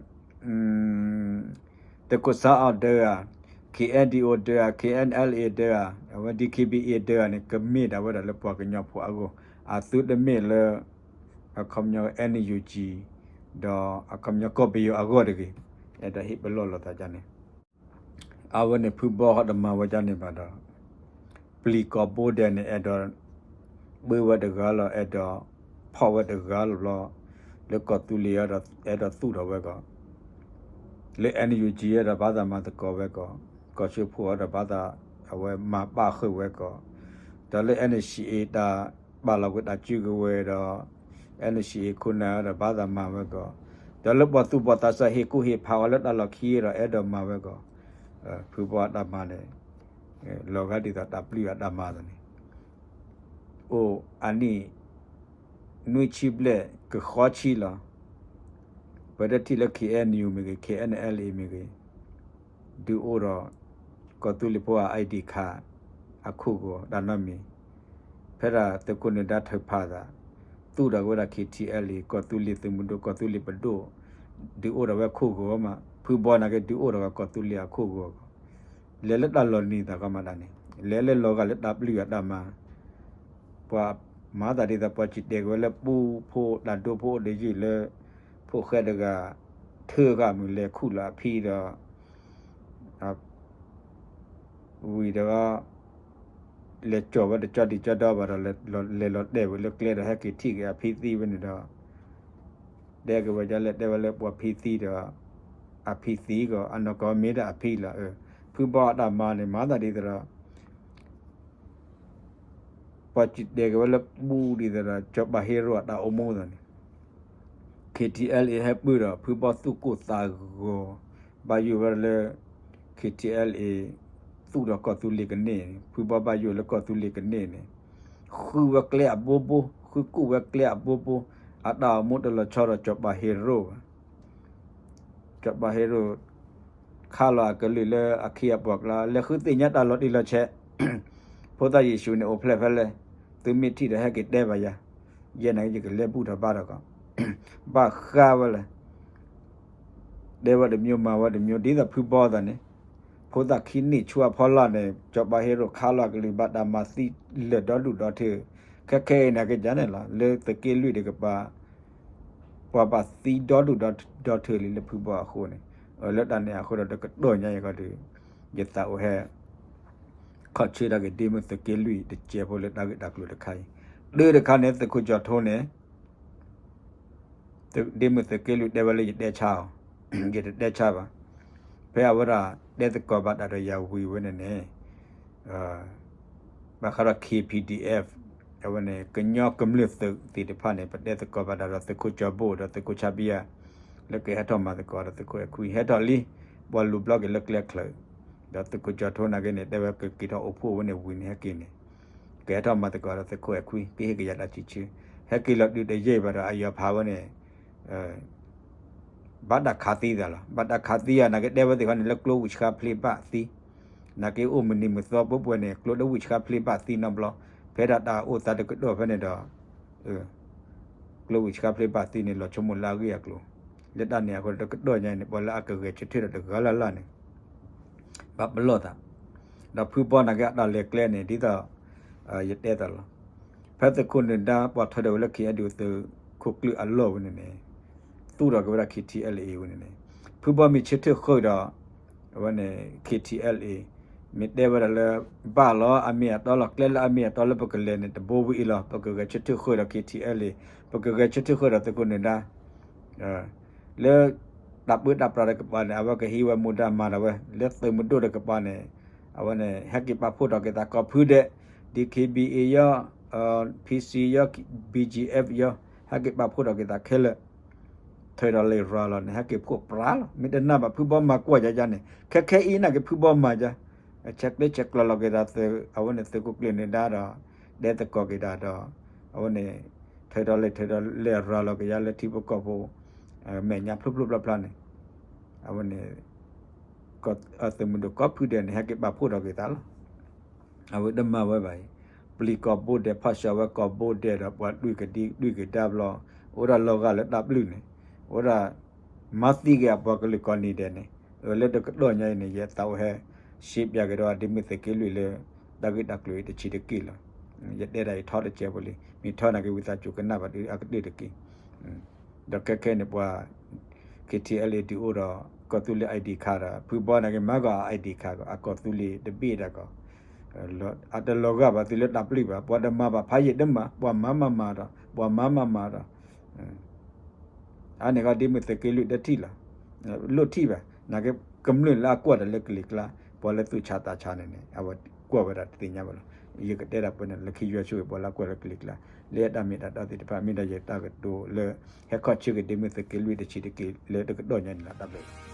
သုးခိၣ်စါအီၤဒၢးဧါ, K N D O ဒၢးဧါ, K N L A ဒၢးဧါ, အဝဲ D K B A ဒၢးဧါန့ၣ် ကမ့ၢ်ဒၣ်ဝဲဒၣ်လၢပှၤကညီဖိအဂီၢ်, အသုတမ့ၢ်လၢ အခီပညီ N U G ဒီးအခီပညီကီၢ်ပယီၤအဂီၢ်တဂ့ၤ, အဲၣ်ဒိးဟ့ၣ်ပလီၢ်လိာ်သးဒ်န့ၣ် အဝဲန့ၣ်ဖုဘီဟီတမၤဝဲဒ်န့ၣ်ဘၣ်ဒီး, ပျံၤကိာ်ဘိဒဲးန့ၣ် အဲၣ်ဒိးပၢဝဲတဂၤလီၤ, အဲၣ်ဒိးဖီၣ်ဝဲတဂၤလီၤဘျီ, လၢကီၢ်သူလ့ၤဒီး အဲၣ်ဒိးသူၣ်ထီၣ်ဝဲကီး, လၢ N U G ဒီးဘၣ်သးမၤသကိးဝဲကီး, ကီၢ်ဆၢဖိဒီးဘၣ်သး အဝဲမၤဘၣ်ဃုာ်ဝဲကီး, ဒီးလၢ N C A တၢ်ပာ်လီၤကွံာ်တၢ်စုကဝဲၤဒီး N C A ခိၣ်နၢ်ဒီးဘၣ်သးမၤဝဲကီး, ဒီးလၢပှၤသူၣ်ဘီၣ်သးစၢ်ဟ့ၣ်ကူၣ်ဟ့ၣ်ဖးအီၤလၢတၢ်လီၢ်ခံဒီး အဲၣ်ဒိးမၤဝဲကီး, ဖုဘီအတၢ်မၤန့ၣ် လီၤဂာ်ဒ်သိးတၢ်ပျုၢ်အတၢ်မၤသးန့ၣ်, အိၣ်အနံၣ် နွံဆံဘျဲၣ်ကဃီဆံလီၤ. ပတထံၣ်လၢ K N U မ့ၢ်ဂ့ၤ K N L A မ့ၢ်ဂ့ၤ ဒုးအိၣ်ဒီး ကီၢ်သူလ့ၤဖိအ I D card အခိၣ်ဂီၤတၢ်နီတမံၤ, ဖဲဒၣ်သုးခိၣ်နၢၤဒါထုးဖးသး သူၣ်ထီၣ်က့ၤဝဲဒၣ် K T L A ကီၢ်သူလ့ၤသုးမုၢ်ဒိၣ် ကီၢ်သူလ့ၤပဒိၣ် ဒုးအိၣ်ဒီးဝဲခိၣ်ဂီၤမး, ဖုဘီနာ်က့ဒုးအိၣ်ဒီးဝဲကီၢ်သူလ့ၤအခိၣ်ဂီၤ, လဲၤလၢတၢ်လီၤနံၤသးကီမးဒၣ်န့ၣ်, လဲၤလၢလီၤဂာ်လၢတၢ်ပျုၢ်အတၢ်မၤ ပှၤမၤသးဒ်သိးပှၤစံၣ်တဲာ်က့ၤဝဲလၢပူဖိတၢ်ဒိဖိအိၣ်တယုၢ်လၢ ဖိၣ်ဃဲတဂၤ ထၢဂၤမုၢ်လဲၤခူၣ်လီၤအဖံဒီး ဝံၤဒီး လဲၤကၠီၣ်ဝဲတကၠီဒံးကၠီဒီဘၣ်ဒီး လဲၤလီၤတဲာ်ဝဲလၢကျဲဒီး ဟဲက့ၤထံၣ်က့ၤအဖံသံဝဲန့ၣ်ဒီး တဲက့ၤဝဲဒ်လဲၣ် တဲဝဲလၢပှၤဖံသံဒီး အဖံသံကီး အနီၢ်ကီၢ်မ့ၢ်ဒၣ်အဖံလီၤ. ဖုဘီအတၢ်မၤန့ၣ် မၤသးဒ်သိးဒီး ပှၤစံၣ်တဲာ်က့ၤဝဲလၢပူဒ်သိးဒီး ကၠီၤပၤဟ့ရိၣ်အတၢ်အိၣ်မူသးန့ၣ် K T L A ဟဲပၢၢ်ဒီး ဖုဘီသူၣ်ကိၢ်သးဂီၤ ဘၣ်ယိၣ်ဝဲဒၣ်လၢ K T L A သူၣ်ထီၣ်ကီၢ်သူလ့ၤကန့ၢ်န့ၣ် ဖုဘီဘၣ်ယိၣ်လၢကီၢ်သူလ့ၤကန့ၢ်န့ၣ် ဃုဝဲကျဲအဘိဘိ ဃုကူၣ်ဝဲကျဲအဘိဘိ အတၢ်အိၣ်မူတလီၤဆီဒီးကၠီၤပၤဟ့ရိၣ်ဘၣ် ကၠီၤပၤဟ့ရိၣ် ခါလီၤအကလုၢ်လၢအခ့အပှၤကျါ လဲၤဃုသ့ၣ်ညါတၢ်လီၤတံၢ်လီၤဆဲး ဖိသၣ်ယ့ၣ်ၡူးန့ၣ်အိၣ်ဖျဲၣ်ဖဲလဲၣ် သုမ့ၢ်ထံၣ်ဒီးဟဲက့ၤတဲဘၣ်ယၤ ယဲၢ်န့ၣ် ယကလဲၤဘူၣ်ထီၣ်ဘါထီၣ်ကီး ဘၣ်ဃးဝဲလဲၣ် တဲဝဲတမျိုးမၤဝဲတမျိုး ဒ်သိးဖုဘီသးန့ၣ် ဖိသၣ်ခံနံၣ်ဆူအဖီလာ်န့ၣ် ကၠီၤပၤဟ့ရိၣ်ခါလီၤအကလုၢ်ဘၣ်တၢ်မၤသံလၢာ်ဒီဒူၣ်ဒီထၢ ခဲခဲအံၤန့ၣ်က့ၤန့ၣ်လီၤ လၢသုးက့လွံၢ်တကပၤ ပှၤဘၣ်သံဒီဒူၣ်ဒီထၢလံလၢဖုဘီအဃိန့ၣ် လၢတၢ်န့ၣ်အဃိဒီးတကတီၢ်ညါအံၤဃီဒီး ယသးအိၣ်ဟဲ ခီၣ်ဆၢထီၣ်က့ၤဒ့မုၢ်သုးက့လွံၢ်တစဲးဖိလၢတၢ်ဂ့ၢ်တၢ်ကျိၤတခါအံၤ တၢ်တခါန့ၣ် သုးခိၣ်ကၠီၤထိန့ၣ် ဒ့မုၢ်သုးက့လွံၢ်တဲဝဲလၢယတဲဆါအီၤ ယတတဲဆါဘၣ် ဖဲအဝဲဒၣ်တဲသကိးဘၣ်တၢ်ဒီးယၤဝံၤဝဲန့ၣ်န့ၣ် ဘၣ်ဃးဒီး K P D F အဝဲန့ၣ် ကညီကမျၢၢ်သုးသ့ၣ်တဖၣ်န့ၣ် ပတဲသကိးဘၣ်တၢ်ဒီးသုးခိၣ်ကၠီၤဘိၣ်ဒီးသုးခိၣ်ဆါဘံယၤ လၢကဟဲထီၣ်မၤသကိးဒီးသုးခိၣ်အဲၣ်ခွံ ဟဲထီၣ်လံ ပှၤလူၤဘျီက့ၤလၢကျဲချၢး ဒီးသုးခိၣ်ကၠီၤထိနာ်က့န့ၣ် တဲဝဲကက့ၤထီၣ်အိၣ်ဖှိၣ်ဝဲန့ၣ်ဝံၤန့ၣ် ဟဲက့ၤန့ၣ် ကဟဲထီၣ်မၤသကိးဒီးသုးခိၣ်အဲၣ်ခွံ ကဟ့ၣ်က့ၤယၤတၢ်စံးဆၢ ဟဲက့ၤလီၤတုၤတယံာ်ဘၣ်ဒီးအယီၤဖးဝဲန့ၣ် ဘၣ်တၢ်ခးသံသးလီၤ. ဘၣ်တၢ်ခးသံယၤ နာ်က့တဲဝဲသ့ၣ်ခီန့ၣ် လၢကျိဝံၢ်ဆှါဖျ့ဘၣ်သံ, နာ်က့အိၣ်မုၢ်နံၤမုၢ်သီပှဲၤပှဲၤန့ၣ် ကျိလၢဝံၢ်ဆှါဖျ့ဘၣ်သံနီတဘျီ, ဖဲဒၣ်တၢ်အိၣ်သးတကတီၢ်ဖဲန့ၣ်ဒီး ကျိဝံၢ်ဆှါဖျ့ဘၣ်သံန့ၣ် လီၤဆိကမိၣ်လၢအဂ့ၢ်အကျိၤ, လၢတၢ်န့ၣ်အဃိတကတီၢ်ညါန့ၣ် ပှၤလၢအကဂဲၤဆၢထၢၣ်ဒီးတဂၤလၢ်လၢ်န့ၣ် ဘၣ်ပလီၢ်သး, ဒီးဖုဘီနာ်က့အတၢ်လဲၤကျဲန့ၣ် ဒ်သိး ယတဲသးလီၤ. ဖဲသုးခိၣ်နၢၤဒါပှၤထၢထီၣ်ဝဲလၢ KNDO သုးခိၣ်ကျၢၢ်အလီၢ်ဝဲန့ၣ်န့ၣ် သူၣ်ထီၣ်က့ၤဝဲဒၣ် K T L A ဝဲန့ၣ်န့ၣ် ဖုဘီမ့ၢ်ဆၢထၢၣ်ဃုာ်ဒီး အဝဲန့ၣ် K T L A မ့ၢ်တဲဝဲဒၣ်လၢ ဘၣ်လီၤအမ့ၢ်အတီလီၤ ကျဲလၢအမ့ၢ်အတီလၢပကလဲၤန့ၣ် တဘိဝဲအံၤလီၤ ပကဂဲၤဆၢထၢၣ်ဃုာ်ဒီး K T L A ပကဂဲၤဆၢထၢၣ်ဃုာ်ဒီးသုးခိၣ်နၢၤဒါ လၢတၢ်ပၢတၢ်ပြးတကပၤန့ၣ် အဝဲကဟံးဝဲမူဒါမၤဒၣ်ဝဲ လၢသုးမုၢ်ဒိၣ်တကပၤန့ၣ် အဝဲန့ၣ် ဟဲက့ၤပာ်ဖှိၣ်ထီၣ်က့ၤသးကိးဖုဒဲး D K B A ယီၤ P C ယီၤ B G F ယီၤ ဟဲက့ၤပာ်ဖှိၣ်ထီၣ်က့ၤသးခဲလၢာ် ထၢဒီးလံာ်ရၤလီၤန့ၣ် ဟဲက့ၤဖှိၣ်ပြးလီၤ မ့ၢ်တနာ်ဘၣ်ဖုဘီမၤကွၢ်ယၤယၤန့ၣ် ခဲခဲအံၤနာ်က့ဖုဘီမၤယၤ ဆဲးကျၢဆဲးကျိးလီၤက့ၤဒီး အဝဲန့ၣ်သုးခိၣ်ကျၢၢ်နၢၤဒါဒီး ဒဲသကိးက့ၤတၢ်ဒီး အဝဲန့ၣ် ထၢဒီးလဲၤထၢဒီးလဲၤရၤလီၤက့ၤယါလၢထံဖိကီၢ်ဖိ မဲာ်ညါဖျိဖျိဖျါဖျါန့ၣ် အဝဲန့ၣ် သုးမုၢ်ဒိၣ်ကိးဖုဒဲးန့ၣ် ဟဲက့ၤပာ်ဖှိၣ်ထီၣ်က့ၤသးလီၤ. အဝဲတမၤဝဲဘၣ်အံၤ ပျံၤကိာ်ဘိဒဲး ဖီၣ်ဆှၢဝဲကိာ်ဘိဒဲးဒီး ပှၤဒုးကဒံဒုးကဒါဘျီ အိၣ်ဒၣ်လီၤဂာ်လၢတၢ်ပျုၢ်န့ၣ် အိၣ်ဒၣ် မၤသံက့ၤအပှၤကလုာ်ကိးနံၤဒဲးန့ၣ် လၢတကတီၢ်ညါအံၤန့ၣ် ယသးအိၣ်ဟဲ ရှဲပၠးက့ၤဒီးဒ့မုၢ်သုးက့လွံၢ်လၢ တၢ်ဂ့ၢ်တၢ်ကျိၤအံၤတဆံးတက့ၢ်လီၤ. ယတဲဒၣ်အံၤထီတစဲးဖိလံ မ့ၢ်ထီနာ်က့ၤဝံသးစူၤကနၣ်ဘၣ်ဒုးအကတၢၢ်တက့ၢ်. ဒီးခဲခဲန့ၣ်ပှၤ KTLA ဒုးအိၣ်ဒီး ကီၢ်သူလ့ၤ ID card ဒီး ဖုဘီနာ်က့ၤမၤကီးအ ID card ကီး အကီၢ်သူလ့ၤတဘ့ၣ်ဒၣ်ကီး အတလီၤဂာ်ဘၣ်သုလၢတၢ်ပျုၢ်ဘၣ် ပှၤတမၤဘၣ်ဖးယံာ်တမၤ ပှၤမၤမၤမၤဒီး ပှၤမၤမၤမၤဒီး အန့ၣ်ကီးဒ့မုၢ်သုးက့လွံၢ်တထံၣ်လီၤ. လိၣ်ထံၣ်ဘၣ် နာ်က့ၤကမျၢၢ်လၢအကွၢ်တၢ်လၢကလံၤကျါ ပှၤလၢသူၣ်ဆါသးဆါန့ၣ်န့ၣ် အဝဲကွၢ်ဝဲဒၣ်တသ့ၣ်ညါဘၣ်လီၤ. ယကတဲဒၣ်ပှဲၤန့ၣ်လၢခံယွၤဆိၣ်ဂ့ၤပှၤလၢအကွၢ်လၢကလံၤကျါ လၢတၢ်မ့ၢ်တၢ်တီသ့ၣ်တဖၣ် မ့ၢ်ဒီးယတၢ်ကတိၤလၢ ဟဲခီၣ်ဆၢက့ၤဒ့မုၢ်သုးက့လွံၢ်တဆံးတက့ၢ်လၢတကတီၢ်ညါန့ၣ်လီၤ. တၢ်ဘျုး